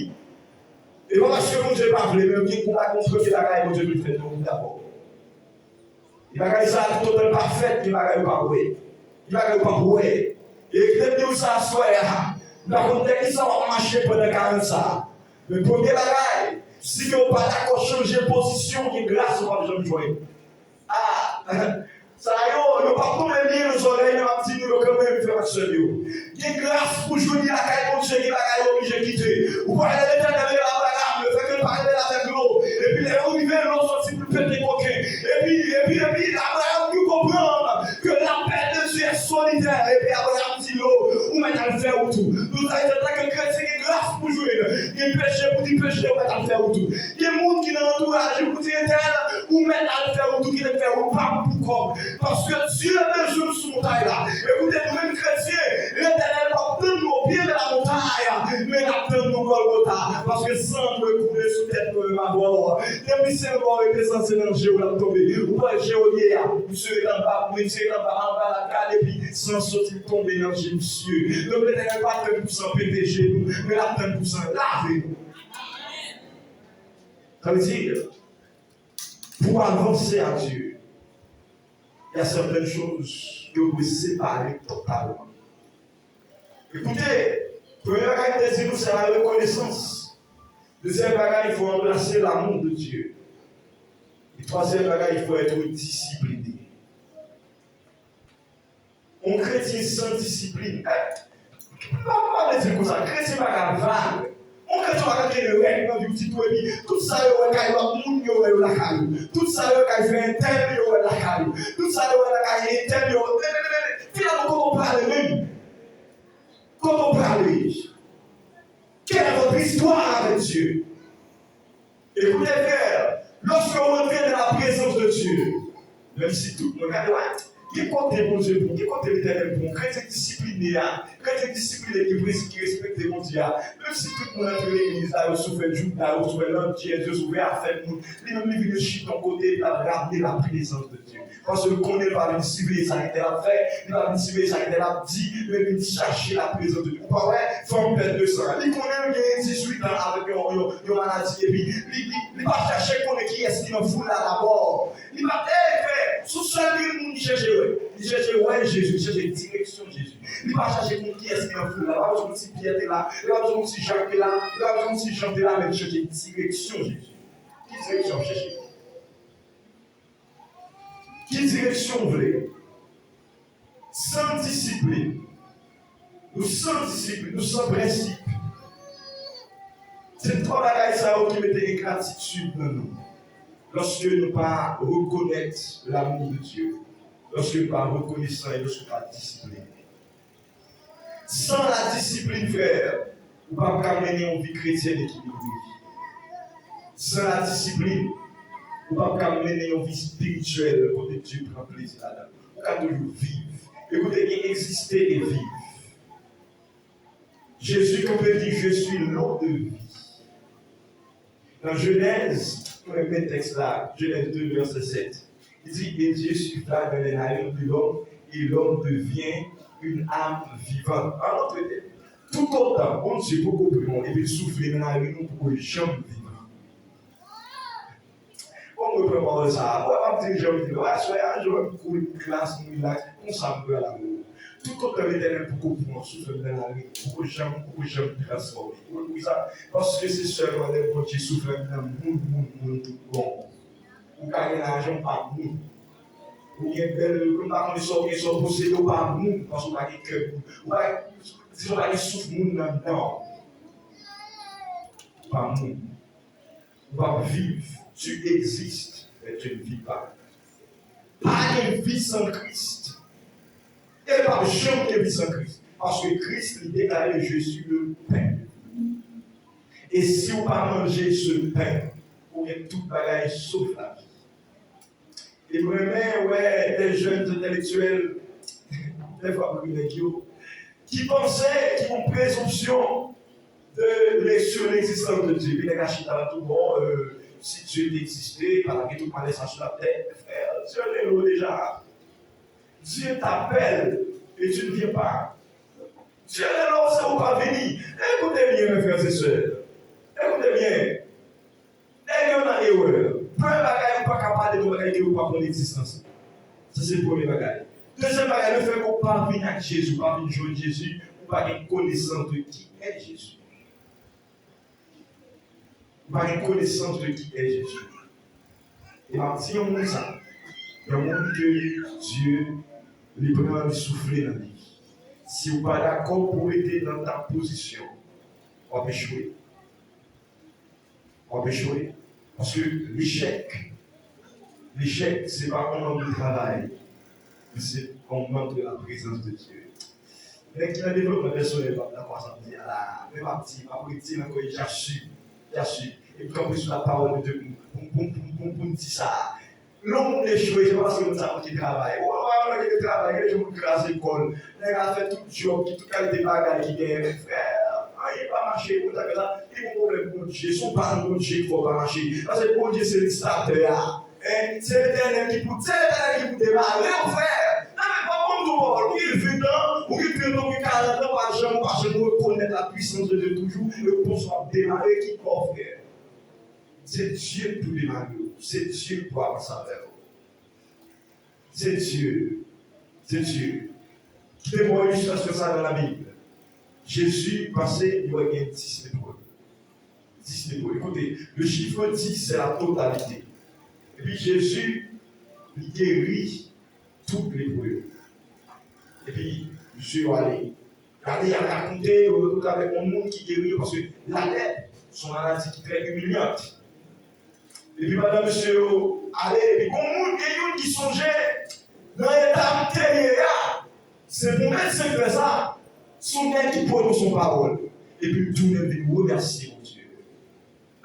E pa paske Bondye pa vle, men gen kou pa gen premye bagay Bondye vle fè nan ou dabò. Gen bagay sa a, toutotan l pa fèt, gen bagay ou p ap wè. Gen bagay ou p ap wè. E kite m di w sa aswè a, m pa konn nan kisa w ap mache pandan karant sa a. Men premye bagay, si ke w pa dakò chanje pozisyon, gen gras ou p ap janm jwenn. Ah, sa yo, yo p ap tonbe byen nan zòrèy, men m ap di nou yo kanmenm, frè ak sè m yo. Gen gras pou jwenn li lakay Bondye, gen bagay yo oblije kite. Ou pale Letènèl rele Abraram, lefètke l pa rele l avèk lo. Epi lè yo rive, lo soti pou l pete koken. Epi, epi, epi, Abraram tou konprann que l'appel de Dieu est solitaire. Epi Abraram di lo, ou mèt al fè wout ou. Nou sa, antanke kretyen, gen gras pou jwenn. Gen peche pou di peche, ou mèt al fè wout ou. Gen moun ki nan antouraj ou pou di entèl, ou mèt al fè wout ou, kite l fè wout pa pou kòb. Paske Dye bezwen m sou montay la. Ekoute, nou menm kretyen, Letènèl p ap tann nou o pye de la montagne, men l ap tann nou Gòlgota. Paske san dwe koule sou tèt mwen menm avè w. Depi se yon bò rete san se nan je w l ap tonbe. Ou wè je w ye a, misye ret anba, misye ret anba, anba la, gade epi san soti tonbe nan je misye. Donk, Letènèl pa tann pou san pete je nou, men l ap tann pou san lave nou. Sa vle di, pou avanse a Dye, il y a certaines choses ke w dwe separe totalman. Ekoute, premye bagay m te di nou, se la rekonesans. Dezyèm bagay, il faut embrasser l'amour de Dieu. E twazyèm bagay, il faut être discipliné. Yon kretyen san disiplin, eh, m pa, m pa vle di l konsa, kretyen pa ka vag. Yon kretyen pa ka gen règ nan vi w ditou, epi tout sa yo wè kay lòt moun, yo wè yo lakay ou. Tout sa yo wè kay frè entèl, yo wè lakay ou. Tout sa yo wè lakay entèl, yo wè, men, men, men, men, men, finalman, kote w prale menm? Kote w prale? Quelle est votre histoire avec Dieu? Écoutez, frère, lorsque vous entrez dans la présence de Dieu, menm si tout moun, gade, wè, gen kote Bondye bon, gen kote Letènèl bon, kretyen disipline a, kretyen disipline ki presi, ki respekte Bondye a, menm si tout moun antre legliz la, yo sou fè jouda, yo sou fè landjèz, yo sou fè afè moun, li menm li vin chita yon kote, l ap rale la présence de Dieu. Paske l konnen l pa vin siveye sa entèl ap fè, li pa vin siveye sa entèl ap di, men vin chache la prezans de Dye. Ou pa wè, fanm pèd de san an. Li konnen l gen dizuit an avèk yon, yon, yon maladi, epi li, li, li pa chache konnen kiyès ki nan foul la dabò. Li pa, ey, frè, se yon sèl grenn moun li chèche wè. Li chèche wè Jezi, li chèche direksyon Jezi. Li pa chache konn kiyès ki nan foul la. Li pa bezwen konn si Pyè te la, li pa bezwen konn si Jak te la, li pa bezwen konn si Jan te la, men li chèche direksyon Jezi. Ki direksyon w ap chèche? Ki direksyon w vle? San disiplin. Nou san disiplin, nou san prensip. Se twa bagay sa yo ki mete engratitid nan nou. Lòske nou pa rekonèt l'amour de Dieu, lòske nou pa rekonesan e lòske nou pa disiplinen. San la disiplin, frè, ou p ap ka mennen yon vi kretyèn ekilibre. San la disiplin, ou p ap ka mennen yon vi espirityèl kote Dye pran plezi ladan l. Ou ka toujou viv. Ekoute, gen egziste e viv. Jezi kanpe di, "Je suis l'eau de vie." Nan Jenèz, nou renmen tèks la, Jenèz de, vèsè sèt. Li di, "Et Dieu siffla dans les narines de l'homme, et l'homme devient une âme vivante." An lòt tèm, Toutotan Bondye poko pran w epi l soufle nan larin ou, ou poko janm vivan. Bon, mwen pran pawòl sa a. Mwen p ap di janm vivan. Aswè a, jan m koul, klas, m rilaks, konsa m pral avè w. Toutotan Letènèl poko pran w, soufle nan larin ou, poko janm, poko janm transfòme. Ou konn poukisa? Paske se sèlman lè Bondye soufle nan moun, moun, moun tout bon. Ou ka gen lajan, ou pa moun. Ou gen bèl, ou pa konnen sa w gen, sa w posede, ou pa moun, paske ou pa gen kè moun. Ou pa, dizon, ou pa gen souf moun nan anndan w. Ou pa moun. Ou pa viv. Tu existes, mais tu ne vis pas. Pa gen vi san Kris. E p ap janm gen vi san Kris. Paske Kris, li deklare, Je suis le pain. E si w pa manje ce pain, ou gen tout bagay sof lavi. E m renmen wè des jeunes intellectuels, dèfwa m ri nèg yo, ki panse, ki gon prezonpsyon de, de, sur l'existence de Dieu. Epi nèg la chita la tou bon, euh, si Dieu t'existait, pa t ap gen tout malè sa sou latè. Frè, Dieu rele w deja. Dieu t'appelle et tu ne viens pas. Dieu rele w, se ou pa vini. Ekoute byen, mes frères et sœurs. Ekoute byen. Nèg yo nan erè. Premye bagay, ou pa ka pale de bagay ke ou pa konn egzistans li. Sa se premye bagay. Dezyèm bagay, le fè ke ou pa vin ak Jezi, ou pa vin jwenn Jezi, ou pa gen konesans de qui est Jésus. Ou pa gen konesans de qui est Jésus. E m ap di yon moun sa, yon moun ke Dye, li pran, li soufle nan li. Si ou pa dakò pou rete nan ta pozisyon, w ap echwe. W ap echwe. Paske lechèk, lechèk, se pa yon mank de travay, men se yon mank de la prezans de Dye. Nèg ki nan devlopman pèsonèl p ap dakò a sa m di a la. Men m ap di, m ap rete nan kò, j'assume, j'assume. E m kanpe sou la pawòl de Dye pou, pou, pou m di sa. Lè yon moun echwe, se pa paske moun sa manke travay. Ou pa wè manke de travay, gen de moun kraze kò l. Nèg la fè tout djòb, ki tout kalite bagay ki genyen, men frè, anyen pa mache, moun sa fè sa, li gon pwoblèm Bondye. Se yon pa Bondye ki fè w pa mache. Paske Bondye se legislatè a. Hein? Se Letènèl ki pou, se Letènèl ki pou demare w, frè. Nan men pa bon tou pawòl. Ou gen ven tan, ou gen trant an, ou gen karant an, pa janm, ou pa janm rekonèt la puissance de Dieu toujou. E konsa w ap demare ki kò, frè. Se Dye k pou demare w. Se Dye k pou avanse avè w. Se Dye. Se Dye. Kite m ba w ilustrasyon sa nan Labib. Jezi pase, li wè gen dis lepre. Dis lepre. Écoutez, le chiffre dix, c'est la totalité. Epi Jezi, li geri tout lepre yo. Epi, mesye yo ale. Gade, y ap rakonte, yo retwouve avèk yon moun ki geri yo, paske lalèp, se yon maladi ki trè imilyan. Epi pandan mesye yo ale, epi gon moun, gen youn ki sonje nan eta m te ye a, se pou medsen k fè sa, se yon nèg ki pwononse yon pawòl, epi m tounen vin remèsye Bondye.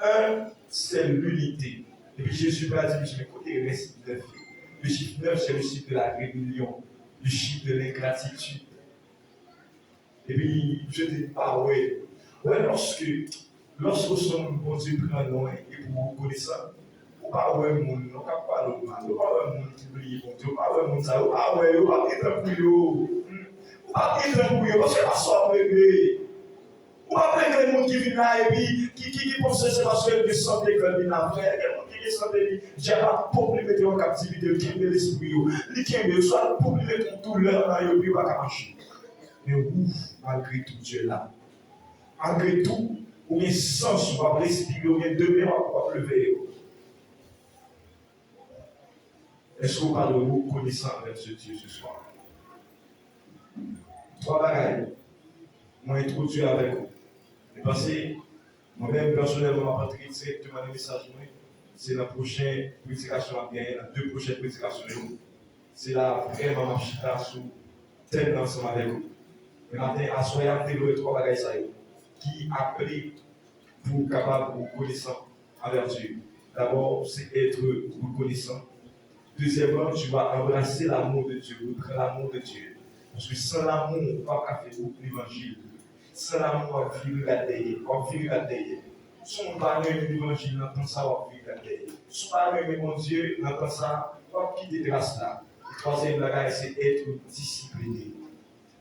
Un, c'est l'unité. Epi Jezi pral di misye, men kote rès nèf yo? Le chiffre neuf, c'est le chiffre de la rébellion, le chiffre de l'ingratitude. Epi misye te pa wè. Wè, lòske, lòske w se yon moun Bondye pran non e pou w rekonesan, ou pa wè moun non k ap pale w mal, ou pa wè moun ki bliye Bondye, ou pa wè moun sa yo, ou pa wè yo, ou pa gen tan pou yo. Ou pa gen tan pou yo, paske pa sa w ap regle. Ou pa regle moun ki vin la epi ki, ki, ki panse se paske l gen sante ke l vin la, frè. Gen moun ki gen sante, li, dyab ap pòp li mete yo an kaptivite, li kenbe lespri yo. Li kenbe yo, swa l pòp li mete yon doulè nan yo, epi yo pa ka mache. Men ou, malgre tou, Dye la. Malgre tou, ou gen sans, ou ap respire, ou gen de men, w ap, w ap leve yo. Èske w pa dwe rekonesan anvè Dye ce soir? Twa bagay mwen entwodui avèk ou. Men panse, mwen menm, pèsonèlman, m ap antre dirèkteman nan mesaj mwen. Se nan pwochen predikasyon m ap genyen, nan de pwochen predikasyon yo. Se la vrèman m ap chita sou tèm nan ansanm avèk ou. Men maten, aswè a, m te vle wè twa bagay sa yo ki aple pou w kapab rekonesan anvè Dye. Dabò, se être reconnaissant. Dezyèmman, tu vas embrasser l'amour de Dieu, reprend l'amour de Dieu. Paske san lanmou, ou p ap ka fè wout levanjil. San lanmou, w ap vire gad dèyè, w ap vire gad dèyè. Si w pa renmen levanjil nan tan sa, w ap vire gad dèyè. Si w pa renmen Bondye nan tan sa, w ap kite tras la. E twazyèm bagay, se être discipliné.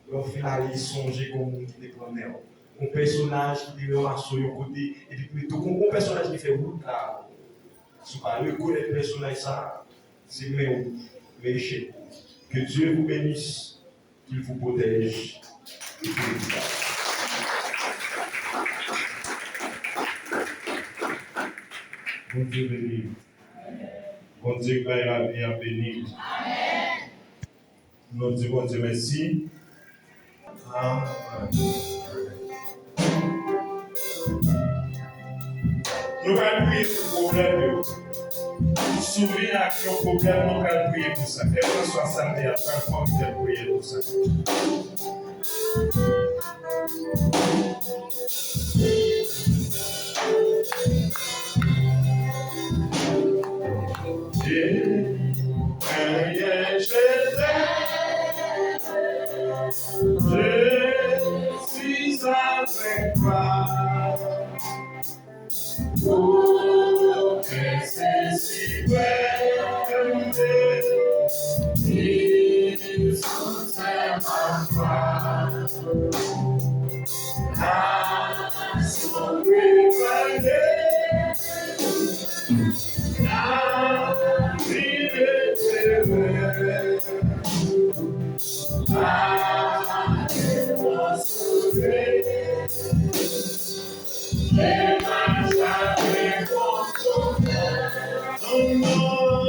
Lè w fin ale, sonje gon moun ki te pran men w. Yon pèsonaj ki te ranmase w yon kote, epi ki mete w kon yon pèsonaj ki fè wout la. Si w pa rekonèt pèsonaj sa, se men w, men echèk ou. Que Dieu vous bénisse, qu'il vous protège, et qu'il vous garde. Bondye beni w. Bondye k bay lavi a beni w. Nou di Bondye mèsi. Amen. Nou pral priye pou pwoblèm yo. Si w vin ak yon pwoblèm, nou pral priye pou sa. Kèlkeswa sa te a, pral fè yon priyè pou sa. Senyè Jezi, je suis avec toi. Pour que c'est si près de vivre sous tes parois. Assombri par les abîmes éternels. Allez, mon sauveur. Ne m'a jamais consommé. Non, non,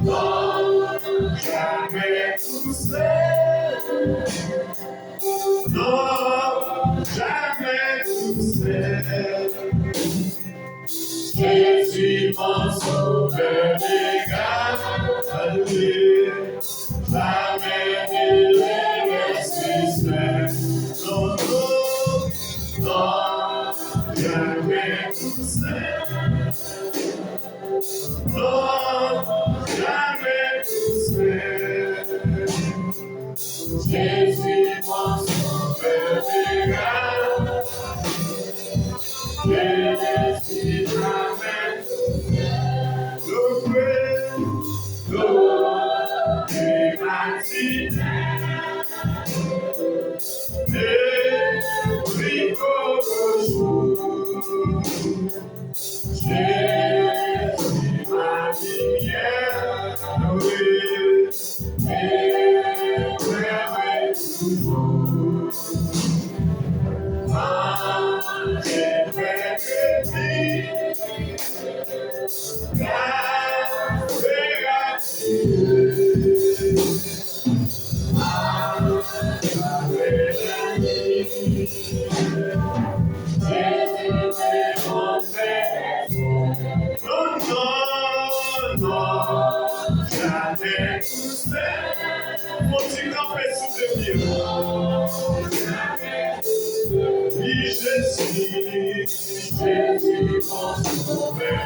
non, jamais tout seul. Non, jamais tout seul. Jésus, mon sauveur, ne garde jamais de ressusciter. Non, non, non, jamais tout seul. Non, jamais tout seul. Jésus, mon sauveur, ne garde jamais de ressusciter. Loué, loué, matin. Jésus, ma lumière, oui, éclaire toujours. Quand je vais de nuit, la veille. Non, non, non, jamais tout seul. Fon ti kanpe sou de pye. Oui, Jésus, Jésus, mon sauveur.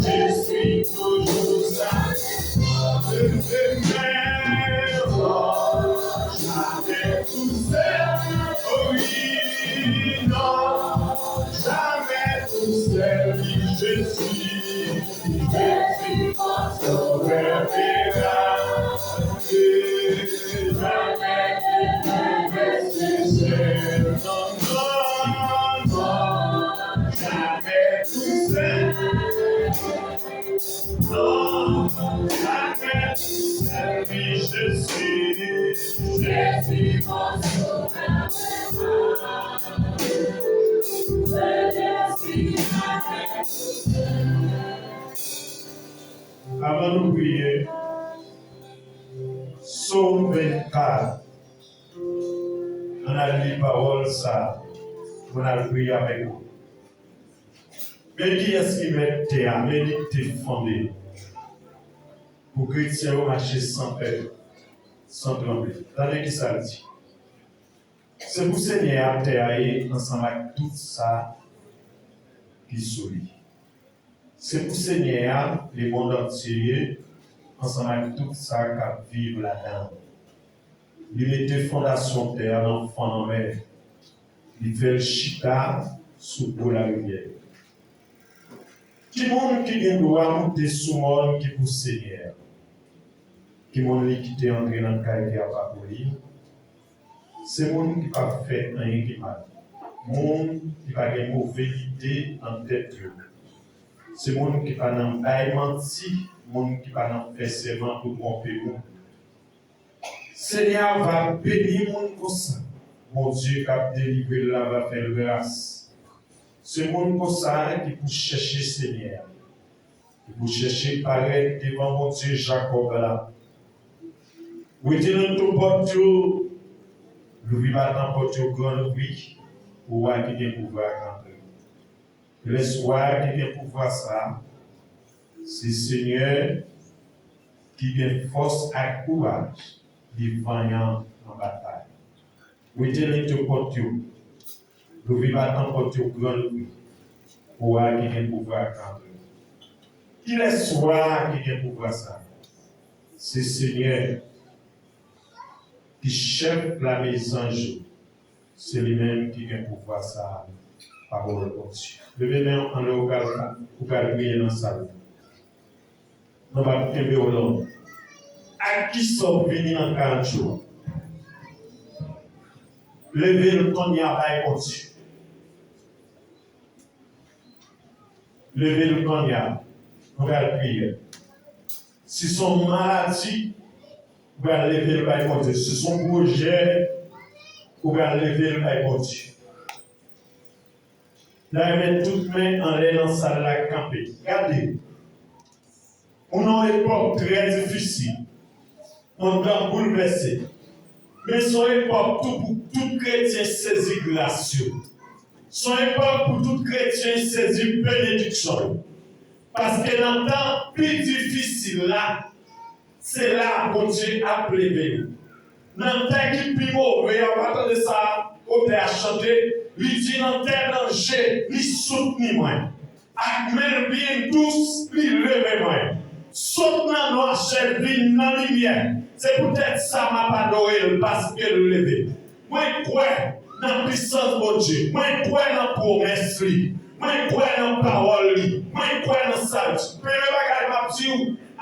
Je suis toujours à jamais tout seul. Oh oui, non, jamais tout seul. Je suis, je suis ton sauveur miraculeux. Jamais tu ne me succèdes. Non, non, non, jamais tout seul. Non, jamais tout seul, oui, je Avan nou priye, Sòm vennkat, ann al li pawòl sa a, pou n al priye avèk ou. Men kiyès ki mèt tè a, men li k te fonde l, pou kretyen yo mache san pè, san tranble. Tande kisa l di. Se pou Senyè a tè a ye ansanm ak tout sa ki sou li. Se pou Senyè a lemonn antye ye ansanm ak tout sa k ap viv ladan l. Li mete fondasyon tè a nan fon lanmè. Li fè l chita sou bò larivyè. Ki moun ki gen dwa moute sou mòn ki pou Senyè a? Ki moun li kite antre nan kay ki apa pou li? Se moun ki pa fè anyen ki mal, moun ki pa gen move lide nan tèt yo, se moun ki pa nan bay manti, moun ki pa nan fè sèman pou twonpe moun. Senyè a va beni moun konsa. Bondye k ap delivre l la va fè l gras. Se moun konsa ki pou chèche Senyè a, ki pou chèche parèt devan Bondye Jakòb la. Rete nan tout pòt yo, louvri batan pòt yo gran louvri, pou wa ki gen pouvwa a ka antre. Lès wa ki gen pouvwa sa a, se Senyè ki gen fòs ak kouraj, li vanyan nan batay. Rete nan tout pòt yo, louvri batan pòt yo gran louvri, pou wa ki gen pouvwa a ka antre. Kilès wa ki gen pouvwa sa a? Se Senyè ki chèf lame zanj yo. Se li menm ki gen pouvwa sa a, pawòl Bondye. Leve men w anlè w pral, ou pral priye nan sal la. Nou p ap kenbe w long. Ak kisa w vini nan kay Bondye? Leve l kounye a bay Bondye. Leve l kounye a. Nou pral priye. Si se yon maladi, ou pral leve l bay Bondye. Si se yon pwojè, ou pral leve l bay Bondye. N a renmen tout men anlè nan sal la kanpe. Gade, nou nan yon epòk trè difisil. Mond lan boulvèse. Men se yon epòk tou pou tout kretyen sezi gras yo. Se yon epòk pou tout kretyen sezi benediksyon yo. Paske nan tan pi difisil la, se la Bondye ap leve yo. Nan tè ki pi move a, w pa tande sa otè a chante? Li di, nan tè danje, li soutni mwen. Ak men l byen dous, li leve mwen. Sot nan nwachè, vin nan limyè. Se poutèt sa m ap adore l, paske l leve m. Mwen kwè nan pisans Bondye. Mwen kwè nan pwomès li. Mwen kwè nan pawòl li. Mwen kwè nan sa l di. Premye bagay m ap di w,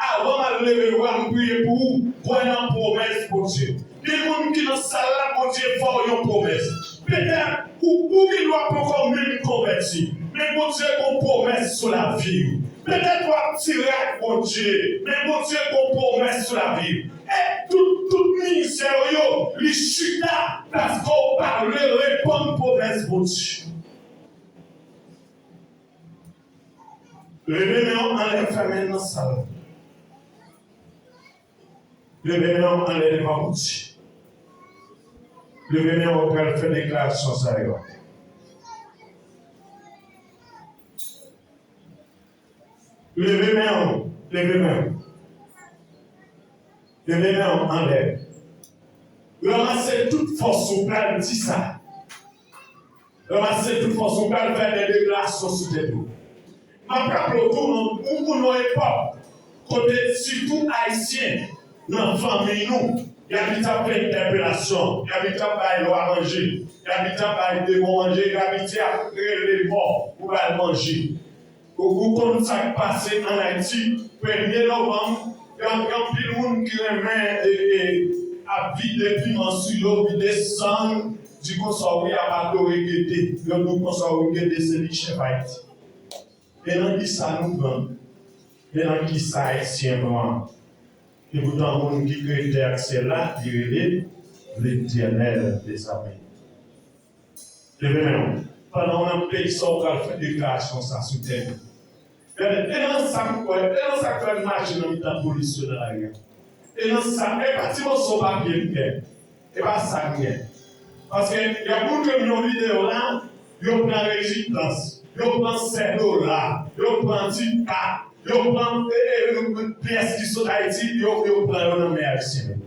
avan m al leve bra m priye pou ou, kwè nan pwomès Bondye. Gen moun ki nan sal la, Bondye fè w yon pwomès. Petèt ou, ou gen dwa poko menm konvèti, men Bondye gon pwomès sou lavi w. Petèt w ap tire ak Bondye, men Bondye gon pwomès sou lavi w. E tout, tout mizè w yo, li chita paske w pa vle reponn pwomès Bondye. Leve men w anlè, fèmen nan sal la. Leve men w anlè devan Bondye. Leve men w, pral fè deklarasyon sa yo. Leve men w, leve men w. Leve men w anlè. Ranmase tout fòs ou, pral di sa. Ranmase tout fòs ou, pral fè de deklarasyon sou tèt ou. M ap raple w tou, nou, nou nan yon epòk kote sitou Ayisyen nan fanmi nou, y abitye ap fè entèpelasyon, y abitye ap bay lwa manje, y abitye ap bay demon manje, y abitye ap rele mò pou ba l manje. Ou, ou konn sa k pase ann Ayiti, premye novanm, gen, gen anpil moun ki renmen, e, e, ap vide piman sou yo, vide san, di konsa, wi, y ap adore Gede. Yo di w konsa, wi, Gede se li k chèf Ayiti. Men nan kisa nou pran? Men nan kisa Ayisyen pran? Epoutan, moun ki kreye tè ak syèl la, li rele Letènèl dèzame. Leve men w. Pandan w nan peyi sa, w pral fè deklarasyon sa sou tè. Gade, e nan sa m kwè, e nan sa k fè m mache nan mitan polis yo nan lari a. E nan sa, e pa ti moso papye m gen. E pa sa m gen. Paske y ap montre m yon videyo la, yo pran rezidans, yo pran sèt dola, yo pran ti kat, yo pran, e, e, e, pyès ki sot Ayiti, yo, yo pran yo nan men Ayisyen yo.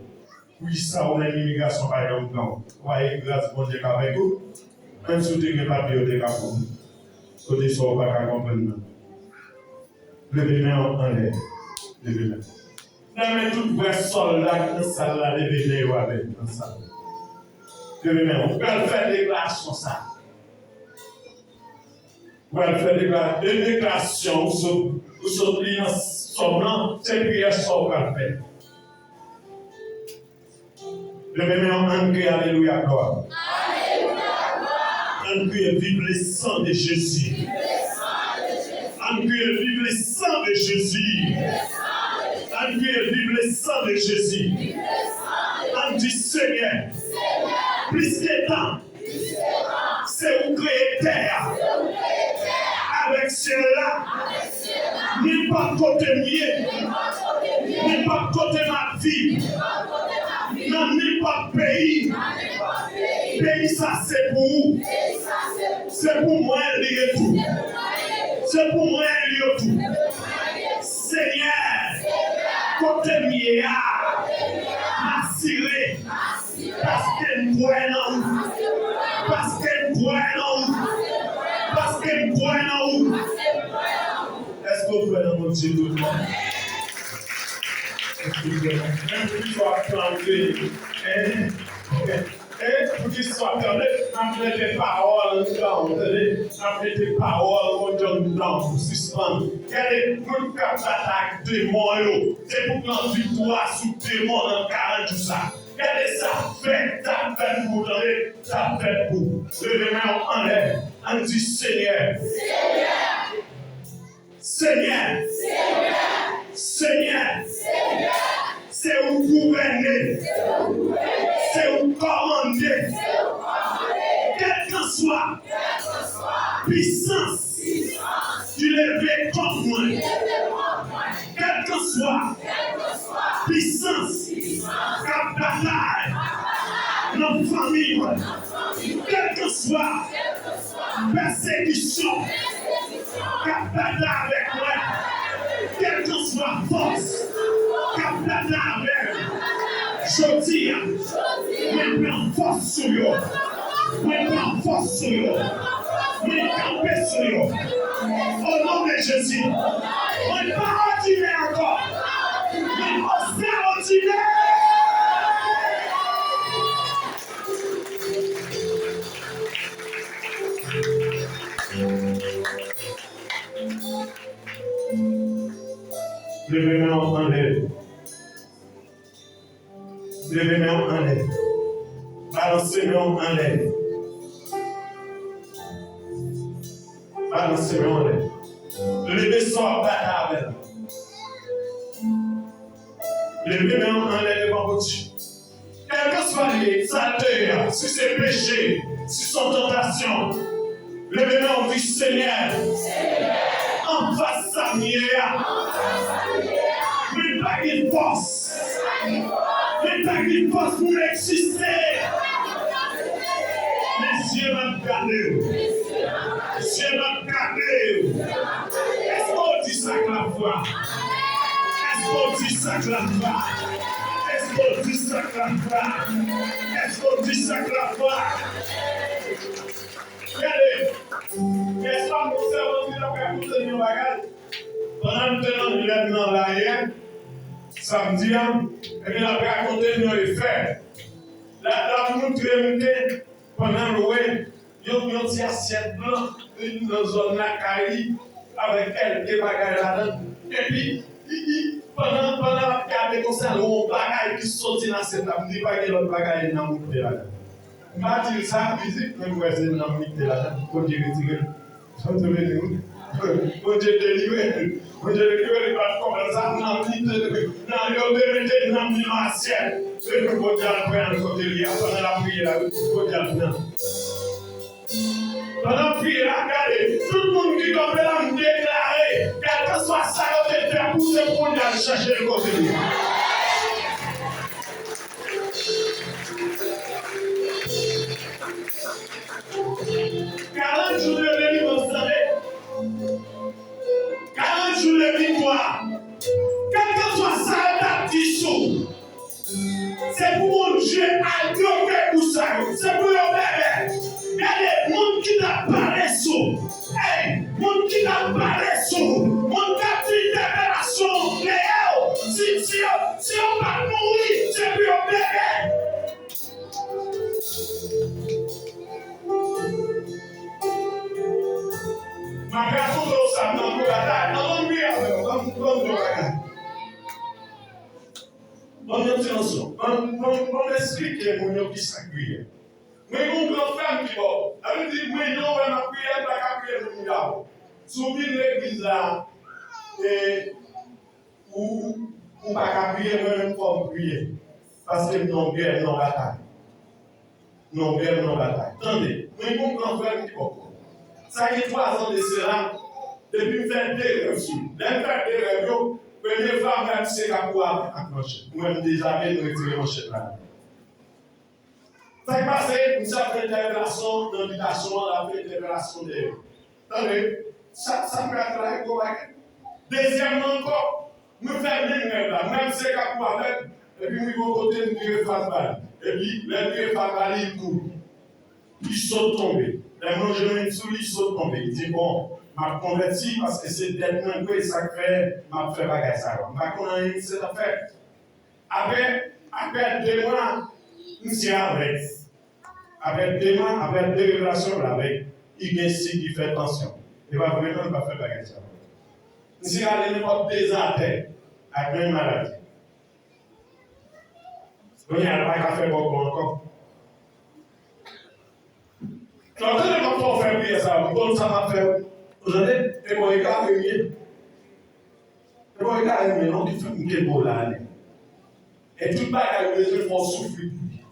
Poukisa ou menm imigrasyon pa janm pran w? Ou pa wè gras Bondye k avèk ou? Menm si w te gen papye, yo te ka pran w. Kote sa ou pa ka konprann nan. Leve men w anlè. Leve men w. Nan men tout vrè sòlda k nan sal la, leve men yo avè m nan sal la. Leve men w. Ou pral fè deklarasyon sa. Ou pral fè dekla-, de deklarasyon ou sot, ou sot li nan sòm lan, se priyè sa ou pral fè. Leve men w, ann kriye alelouya, glwa. Ann kriye vive le sang de Jésus. Ann kriye vive le sang de Jésus. Ann kriye vive le sang de Jésus. Ann di, Senyè, plis ke tan, se ou kreye tè a avèk syèl la. Nenpòt kote m ye, nenpòt kote m ap viv, nan nenpòt peyi, peyi sa se pou ou. Se pou mwen li ye tou. Se pou mwen li ye tou. Senyè, kote m ye a, m asire. Paske m kwè nan ou. Paske m kwè nan ou. Paske m kwè nan ou. Èske w kwè nan Bondye tout bon? Èske w kwè nan, menm pou ki swa w ap plante, en, en, pou ki swa w ap plante, m ap mete pawòl anndan w, tande, m ap mete pawòl anndan w, sispann. Gade, moun k ap batay ak demon yo, se pou pran viktwa sou demon nan karant jou sa. Gade sa fèt, sa fèt pou ou, tande, sa fèt pou ou. Leve men w anlè, ann di, Senyè. Senyè. Senyè. Senyè. Se ou gouvène. Se ou kòmande. Kèlkanswa pisans ki leve kont mwen, kèlkanswa pisans k ap batay nan fanmi mwen, kèlkanswa pèsekisyon k ap batay avèk mwen, kèlkanswa fòs k ap batay avè m, jodi a, mwen pran fòs sou yo. Mwen pran fòs sou yo. Mwen kanpe sou yo. O non de Jezi, mwen pa òdinè ankò. Mwen ekstraòdinè. Leve men w anlè. Leve men w anlè. Balanse men w anlè. Balanse men w anlè. Leve sa w ap batay avè l. Leve men w anlè devan Bondye. Kèlkanswa li ye, sa l te ye a, si se peche, si se yon tantasyon, leve men w, di, Senyè, anfas sa m ye a, mwen pa gen fòs. Mwen pa gen fòs pou m egziste. Men zye m ap gade w. Zye m ap gade w. Èske w di sa ak lafwa? Èske w di sa ak lafwa? Èske w di sa ak lafwa? Èske w di sa ak lafwa? Gade, nèspa, m obsève anpil apre koute yon bagay. Pandan m te nan lèm nan la yè, samdi a, epi l ap rakonte m yon efè. L ap, l ap montre m ke pandan l wè yon, yon ti asyèt blan nan zòn lakay li avèk kèlke bagay ladan l. Epi, li, li, pandan, pandan l ap gade konsa, l wè yon bagay ki soti nan asyèt la. M di, "Pa gen lòt bagay, nanm ou ki te ladan." M pa di l sa, fizik, men m wè se nanm li ki te ladan. Kote retire l? Bondye beni w. Bondye delivre l. Bondye delivre l, li pa t konprann sa. Nanm li te, nanm yo te mete nanm li nan asyèt. Epi Bondye al pran l kote li a, pandan l ap priye la, Bondye al pran l. Pandan m priye la, gade, tout moun ki kanpe la, m deklare, kèlkeswa sa yo te fè pou se pou Bondye al chèche l kote li. Karant jou de delivrans, tande. Karant jou de viktwa. Kèlkeswa sa yo t ap di sou Se pou Bondye al bloke kou sa yo. Se pou yo bèbè. Gade, moun ki t ap pale sou. Ey, moun ki t ap pale sou. Moun k ap di entèpelasyon dèyè yo. Si, si yo, si yo pa t mouri, se pou yo bèbè. M ap rakonte w sa, m nan gwo batay. Ann, ann priye avè m. Ann, ann, ann, ann. Ban m yon ti leson. Ban, ban, ban m esplike moun yo kisa k priyè. Mwen gen yon gran frè m ki bò. Sa vle di, mwen, jan w wè m ap priye, m pa ka priye moun yo dabò. Si w vin legliz la, e, ou, ou pa ka priye, mwen menm fò m priye. Paske m nan gè, m nan batay. Non, bèl nan batay. Tande, mwen gen yon gran frè m ki poko. Sa gen twa zan de sela, depi m fè de rèv sou li. Lè m fè de rèv yo, premye fwa m wè misye k ap kouri avèk ak manchèt. Mwen, m dezame, m retire manchèt la. Sa k pase, misye ap fè entèpelasyon nan bitasyon an, l ap fè entèpelasyon dèyè. Tande, sa, sa m pral travay gwo bagay. Dezyèm nan ankò, mwen fè menm rèv la. Mwen se k ap kouri avè l, epi m rive yon kote, m vire fas ba li. Epi, lè m vire fas ba li, li kouri. Li sot tonbe. Lè m lonje men m sou li, li sot tonbe. Li di, bon, m ap konvèti, paske se dèt mwen dwe, sa k fè m ap fè bagay sa yo. M pa konn anyen misye t ap fè. Apre, apre de mwa, misye avèg. Apre de mwa, apre de revelasyon, l avèg. Li gen sik, li fè tansyon. E pa vre non, li pa fè bagay sa. Misye rale nenpòt de zafè ak menm maladi. Kounye a, l pa ka fè bòkò ankò. Lè w tande m ap fè w fè priyè sa, m konn sa m ap fè w. Ou tande? E bò egare m ye. E bò egare m ye, non, ki fè m kenbe w la ale. E tout bagay ou bezwen fè w soufri pou li.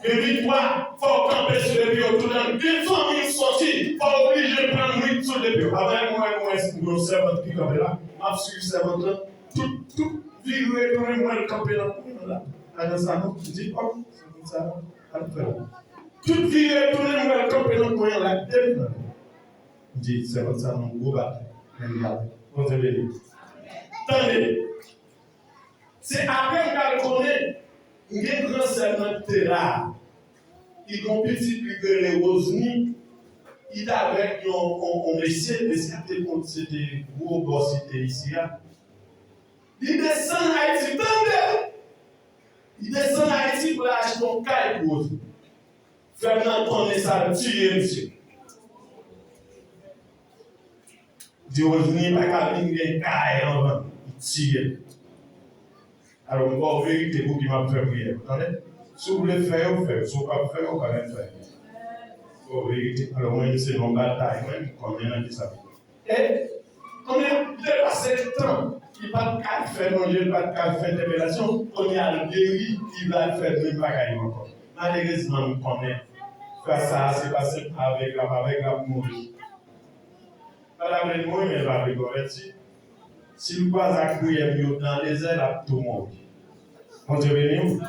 Men viktwa, fò w kanpe sou de pye w toutan. Gen fanmi w soti, fò w oblije pran nwit sou de pye w. Avèk mwen, mwen, mwen, yon sèvant ki kanpe la, m ap swiv sèvant lan. Tout, tout vire tounen, mwen kanpe nan kwen an la. Ajan sa non, m di, òk, sèvant sa, al fè l. Tout vire tounen, mwen kanpe nan kwen an la, depi nan. M di, sèvant sa, nan gwo batay. Men li ale. Bondye beni. Tande. Se apre m pral konnen, m gen gran sè m nan ki te la. Li gen yon pitit li rele Rosny. Li t avèk yon, yon, yon mesye, mesye a te kont, se te gwo bòs li te isi a. Li desann Ayiti, tande! Li desann Ayiti pou l achte yon kay pou Rosny. Frè m nan konnen sa, l tiye misye. Di Rosny pa ka vin gen kay anvan, li tiye l. Alò, m ba w verite pou ki m ap fè priyè. Tande? Si w vle fè yo, fè yo. Si w p ap fè yo, w pa mèt fè yo. Ba w verite. Alò, mwen, se yon batay, mwen, m konnen nan ki sa. E, konnen, li te pase tan, li pa t ka fè manje, li pa t ka fè entèpelasyon, kounye a l geri, li va fè menm bagay yo ankò. Malerezman, m konnen, frè sa a, se pa senp avèg l ap avèg, l ap mouri. Pa ta vle mouri, men l pa vle konvèti. Si l kwaze ak priyè m yo nan dezè, l ap tou mouri. Bondye beni w.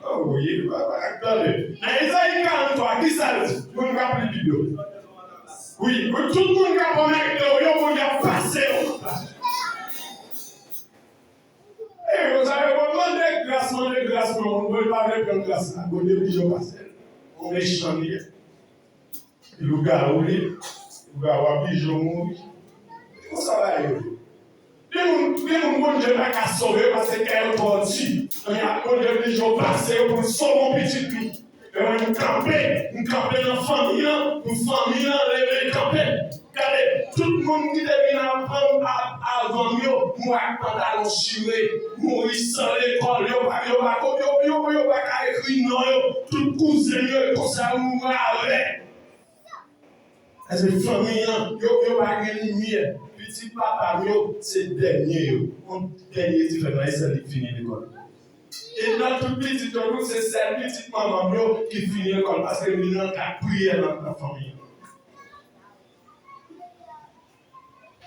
Oh, wi, pa, pa, tande. Nan Ezayi karanntwa, ki sa l di? Moun k ap li Bib yo. Wi, wi, tout moun k ap anmède w yo, Bondye ap pase yo. E, yo sa yo, bon, mande gras, mande gras, non, moun pa vle pran gras la. Bondye oblije pase l. Yon mechan li ye. Lougawou li, lougawou ap pije w mouri. Konsa bagay yo ye. Gen moun, gen moun Bondye pa ka sove yo paske kè yo twò di. Kounye a, Bondye oblije pase yo pou l sove yon pitit li. E mwen, m kanpe, m kanpe nan fanmi an, pou fanmi an leve kanpe. Gade, tout moun ki te vin avan m, a-, avan m yo, mouri ak pantalon chire, mouri san lekòl, yo pa, yo pa, yo, yo, yo pa ka ekri non yo, tout kouzen m yo, e konsa mouri avè. Paske fanmi an, yo, yo pa gen limyè. Pitit papa m yo, se dènye yo. Yon dènye ti frè m nan, e sèl li k fini lekòl. E nan tout pitit yo tou, se sèl pitit manman m yo ki fini lekòl, paske m nan kat priyè nan, nan fanmi an.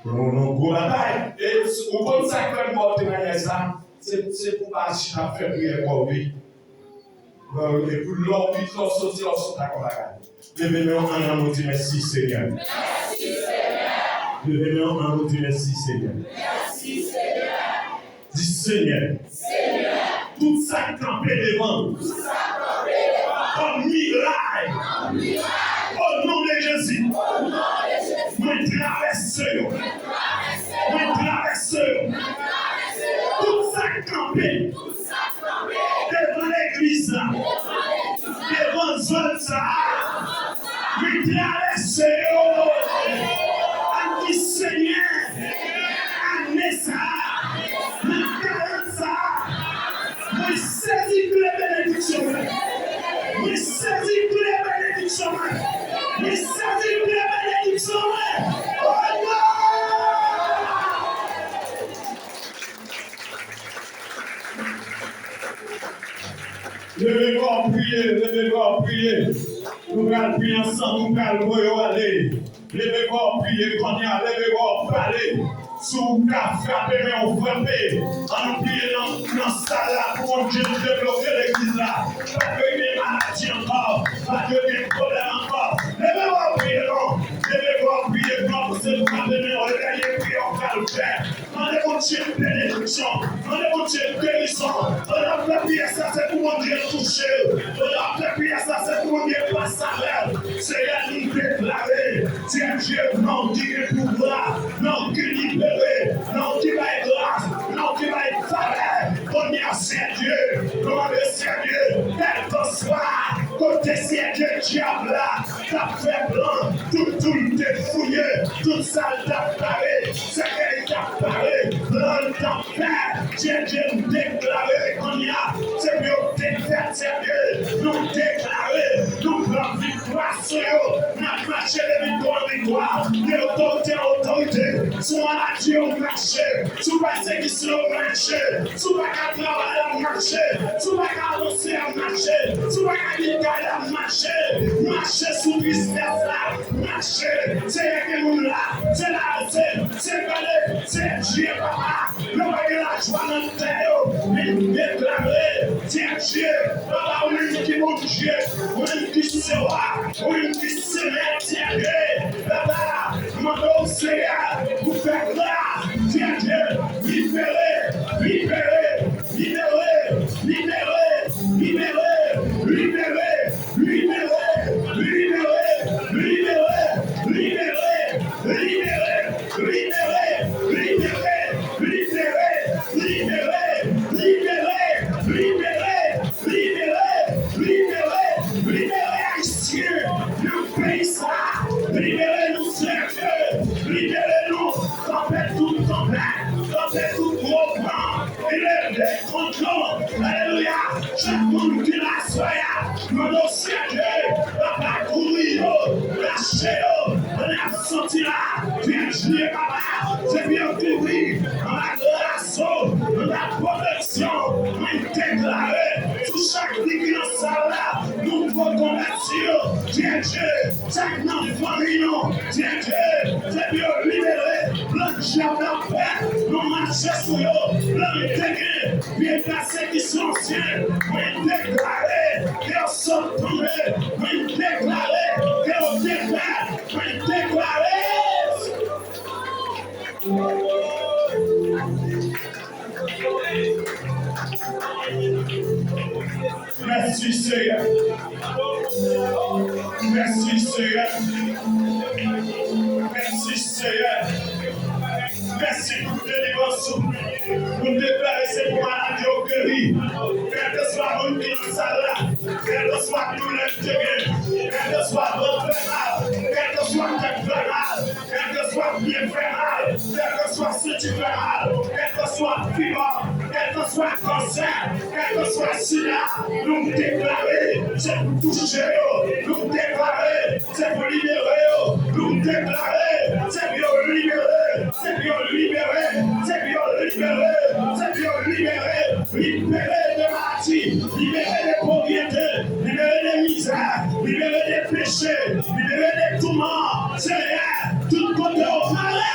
Yon, yon gwo batay. E s-, ou konn sa k fè m ba w temwayaj sa? Se, se pou w pa chita ap fè priyè kò w, wi. Bon, e pou lè w vin, lè w soti, lè w sot ak yon bagay. Leve men w ann nou di mèsi, Senyè. Mèsi, Senyè. Leve men w ann nou di mèsi, Senyè. Mèsi, Senyè. Di, Senyè, Senyè, tout sa k kanpe devan m, tout sa k kanpe devan m, kòm miray, kòm miray, o non de Jezi, o non de Jezi, mwen travèse yo, mwen travèse yo, mwen travèse yo, mwen travèse yo. Tout sa k kanpe, tout sa k kanpe devan legliz la, devan legliz la, devan zòn sa a, mwen travèse yo. Ann di, Senyè, ane sa a, nan karant sa a, mwen sezi kle benediksyon mwen. Mwen sezi kle benediksyon mwen. Mwen sezi kle benediksyon mwen. Oh non! Leve kò w priye, leve kò w priye. Nou pral priye ansanm, nou pral voye w ale. Leve kò w priye kounye a, leve kò w pale. Si w ka frape, men w frape. Ann nou priye nan, nan sal la pou Bondye debloke legliz la. Pa dwe gen maladi ankò, pa dwe gen pwoblèm ankò. Leve kò w priye non. Leve kò w priye non, se frape men w, leve priye w pral fè. Mande Bondye benediksyon. Mande Bondye gerizon. Pandan w ap fè priyè sa, se pou Bondye touche w. Pandan w ap fè priyè sa, se pou Bondye pase avè w. Seyè, nou deklare, Seyè Dye, non w ki gen pouvwa, non w ki libere, non w ki bay gras, non w ki bay favè. Kounye a, Seyè Dye, nou mande, Seyè Dye, kèlkanswa kote, Seyè Dye, dyab la t ap fè plan, tout tou l te fouye, tout sa l t ap pare, sèkèy t ap pare, plan l t ap fè. Seyè Dye, nou deklare kounye a, se pou yo defèt, Seyè Dye. Nou deklare, nou pran viktwa sou yo. N ap mache de viktwa an viktwa, de otorite an otorite. Sou maladi yo mache, sou pèsekisyon yo mache, sou pa ka travay la mache, sou pa ka avanse a mache, sou pa ka gen kay la mache, mache sou tristès la. Mache, Seyè, gen moun la, se la, se, se gade, se Dye, papa. Yo pa gen lajwa nan tè yo, men deklare, Seyè Dye, papa, ou menm ki Bondye, ou menm ki se wa, ou menm ki se mèt, Seyè Dye, papa, mande w, Seyè, pou fè gras, Seyè Dye, libere, libere, libere, libere, libere, libere. Libere, libere, libere, libere, libere, libere, libere, libere, libere, libere, libere, libere, libere, libere Ayisyen nan peyi sa. Libere nou, Seyè Dye. Libere nou. Kanpe tout kanpe. Kanpe tout gwo plan. Leve kont yo. Alelouya. Chak moun ki la aswè a, mande w, Seyè Dye, papa, kouvri yo, kache yo, pandan y ap soti la, Seyè Dye, papa, depi yo kouvri anba gras ou, anba pwoteksyon, mwen deklare sou chak fi ki nan sal la, nou poko bati yo, Seyè Dye, chak nan fanmi nou, Seyè Dye, depi yo libere, plan dyab la pè, nou mache sou yo, plan li te gen, vye pèsekisyon ansyen, mwen deklare ke yo sot tonbe, mwen deklare ke yo defèt, mwen deklare. Mèsi, Seyè. Mèsi, Seyè. Mèsi, Seyè. Mèsi pou delivrans ou. Nou deklare se pou maladi yo geri. Kèlkeswa moun ki nan sal la, kèlkeswa doulè l te gen, kèlkeswa vant fè mal, kèlkeswa tèt fè mal, kèlkeswa pye fè mal, kèlkeswa senti fè mal, kèlkeswa fibwòm, kèlkeswa kansè, kèlkeswa sida, nou deklare se pou touche yo, nou deklare se pou libere yo, nou Deklare, se pou yo libere, se pou yo libere, se pou yo libere, se pou yo libere, libere de maladi, libere de povrete, libere de mizè, libere de peche, libere de touman. Senyè, tout kote w pale.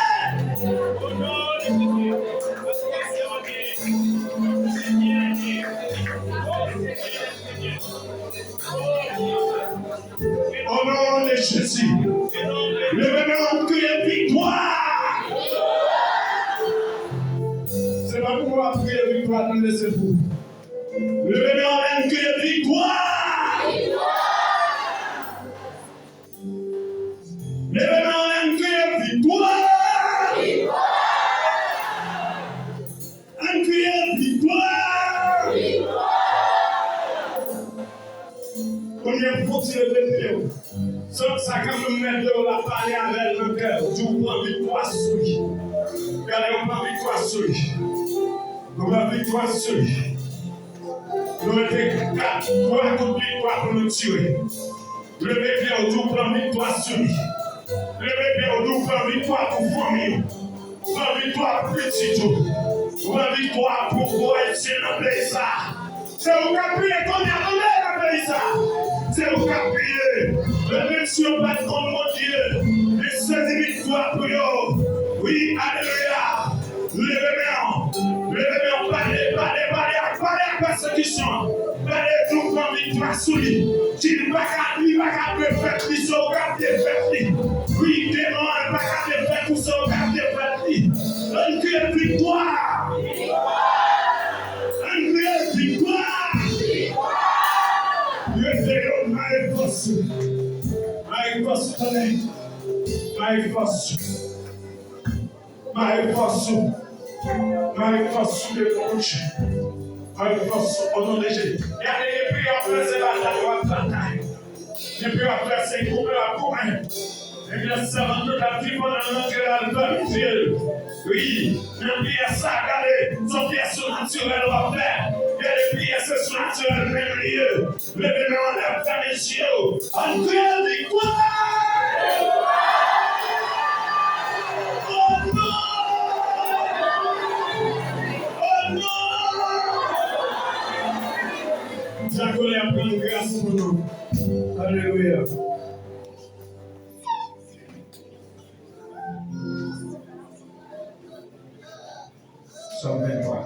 Au nom de Jésus. Leve men w, kriye viktwa. Se pa pou w ap kriye viktwa, tande, se pou. Leve men w, kriye viktwa. Leve men w, kriye viktwa. Ann kriye viktwa! Kounye a, fò w ti leve pye w. Sa, sa k ap mèt yo, l ap pale avè l nan kè w. Di w pran viktwa sou li. Gade, w pran viktwa sou li. W pran viktwa sou li. Nou mete kat, twa kout viktwa pou nou tire. Leve pye w, di w pran viktwa sou li. Leve pye w, di w pran viktwa pou fanmi w. Pran viktwa pou pitit ou. Pran viktwa pou gwo Ayisyen nan peyi sa. Se ou k ap peye kounye a, tande, nan peyi sa. Se ou k ap peye. Lè Mesye yo pa t konn Bondye, li sezi viktwa pou yo. Wi, alelouya. Leve men w. Leve men w. Pale, pale, pale ak, pale ak pèsekisyon. Pale, di w pran viktwa sou li. Di li pa ka, li pa ka defèt li, se ou k ap defèt li. Wi, demon an pa ka defèt ou, se ou k ap defèt li. Ann kriye viktwa. Ann kriye viktwa. Leve yo, mare fòs ou. Mare fòs ou, tande. Mare fòs ou. Mare fòs ou. Mare fòs ou, demon Bondye. Mare fòs ou, o non de Jezi. Gade, depi y ap fè se batay, w ap batay. Depi y ap fè se goumen, w ap goumen. Ebyen, sèvant nou t ap di pandan l rantre la, l fèmen zye l. Wi, nan pyès sa, gade, se yon pyès sounatirèl w ap fè. Gade, pyès se sounatirèl menm li ye. Leve men w anlè, fèmen zye w. Ann kriye viktwa! O non! O non! Dyakonè ap rann gras pou nou. Alelouya. Sòm venntwa.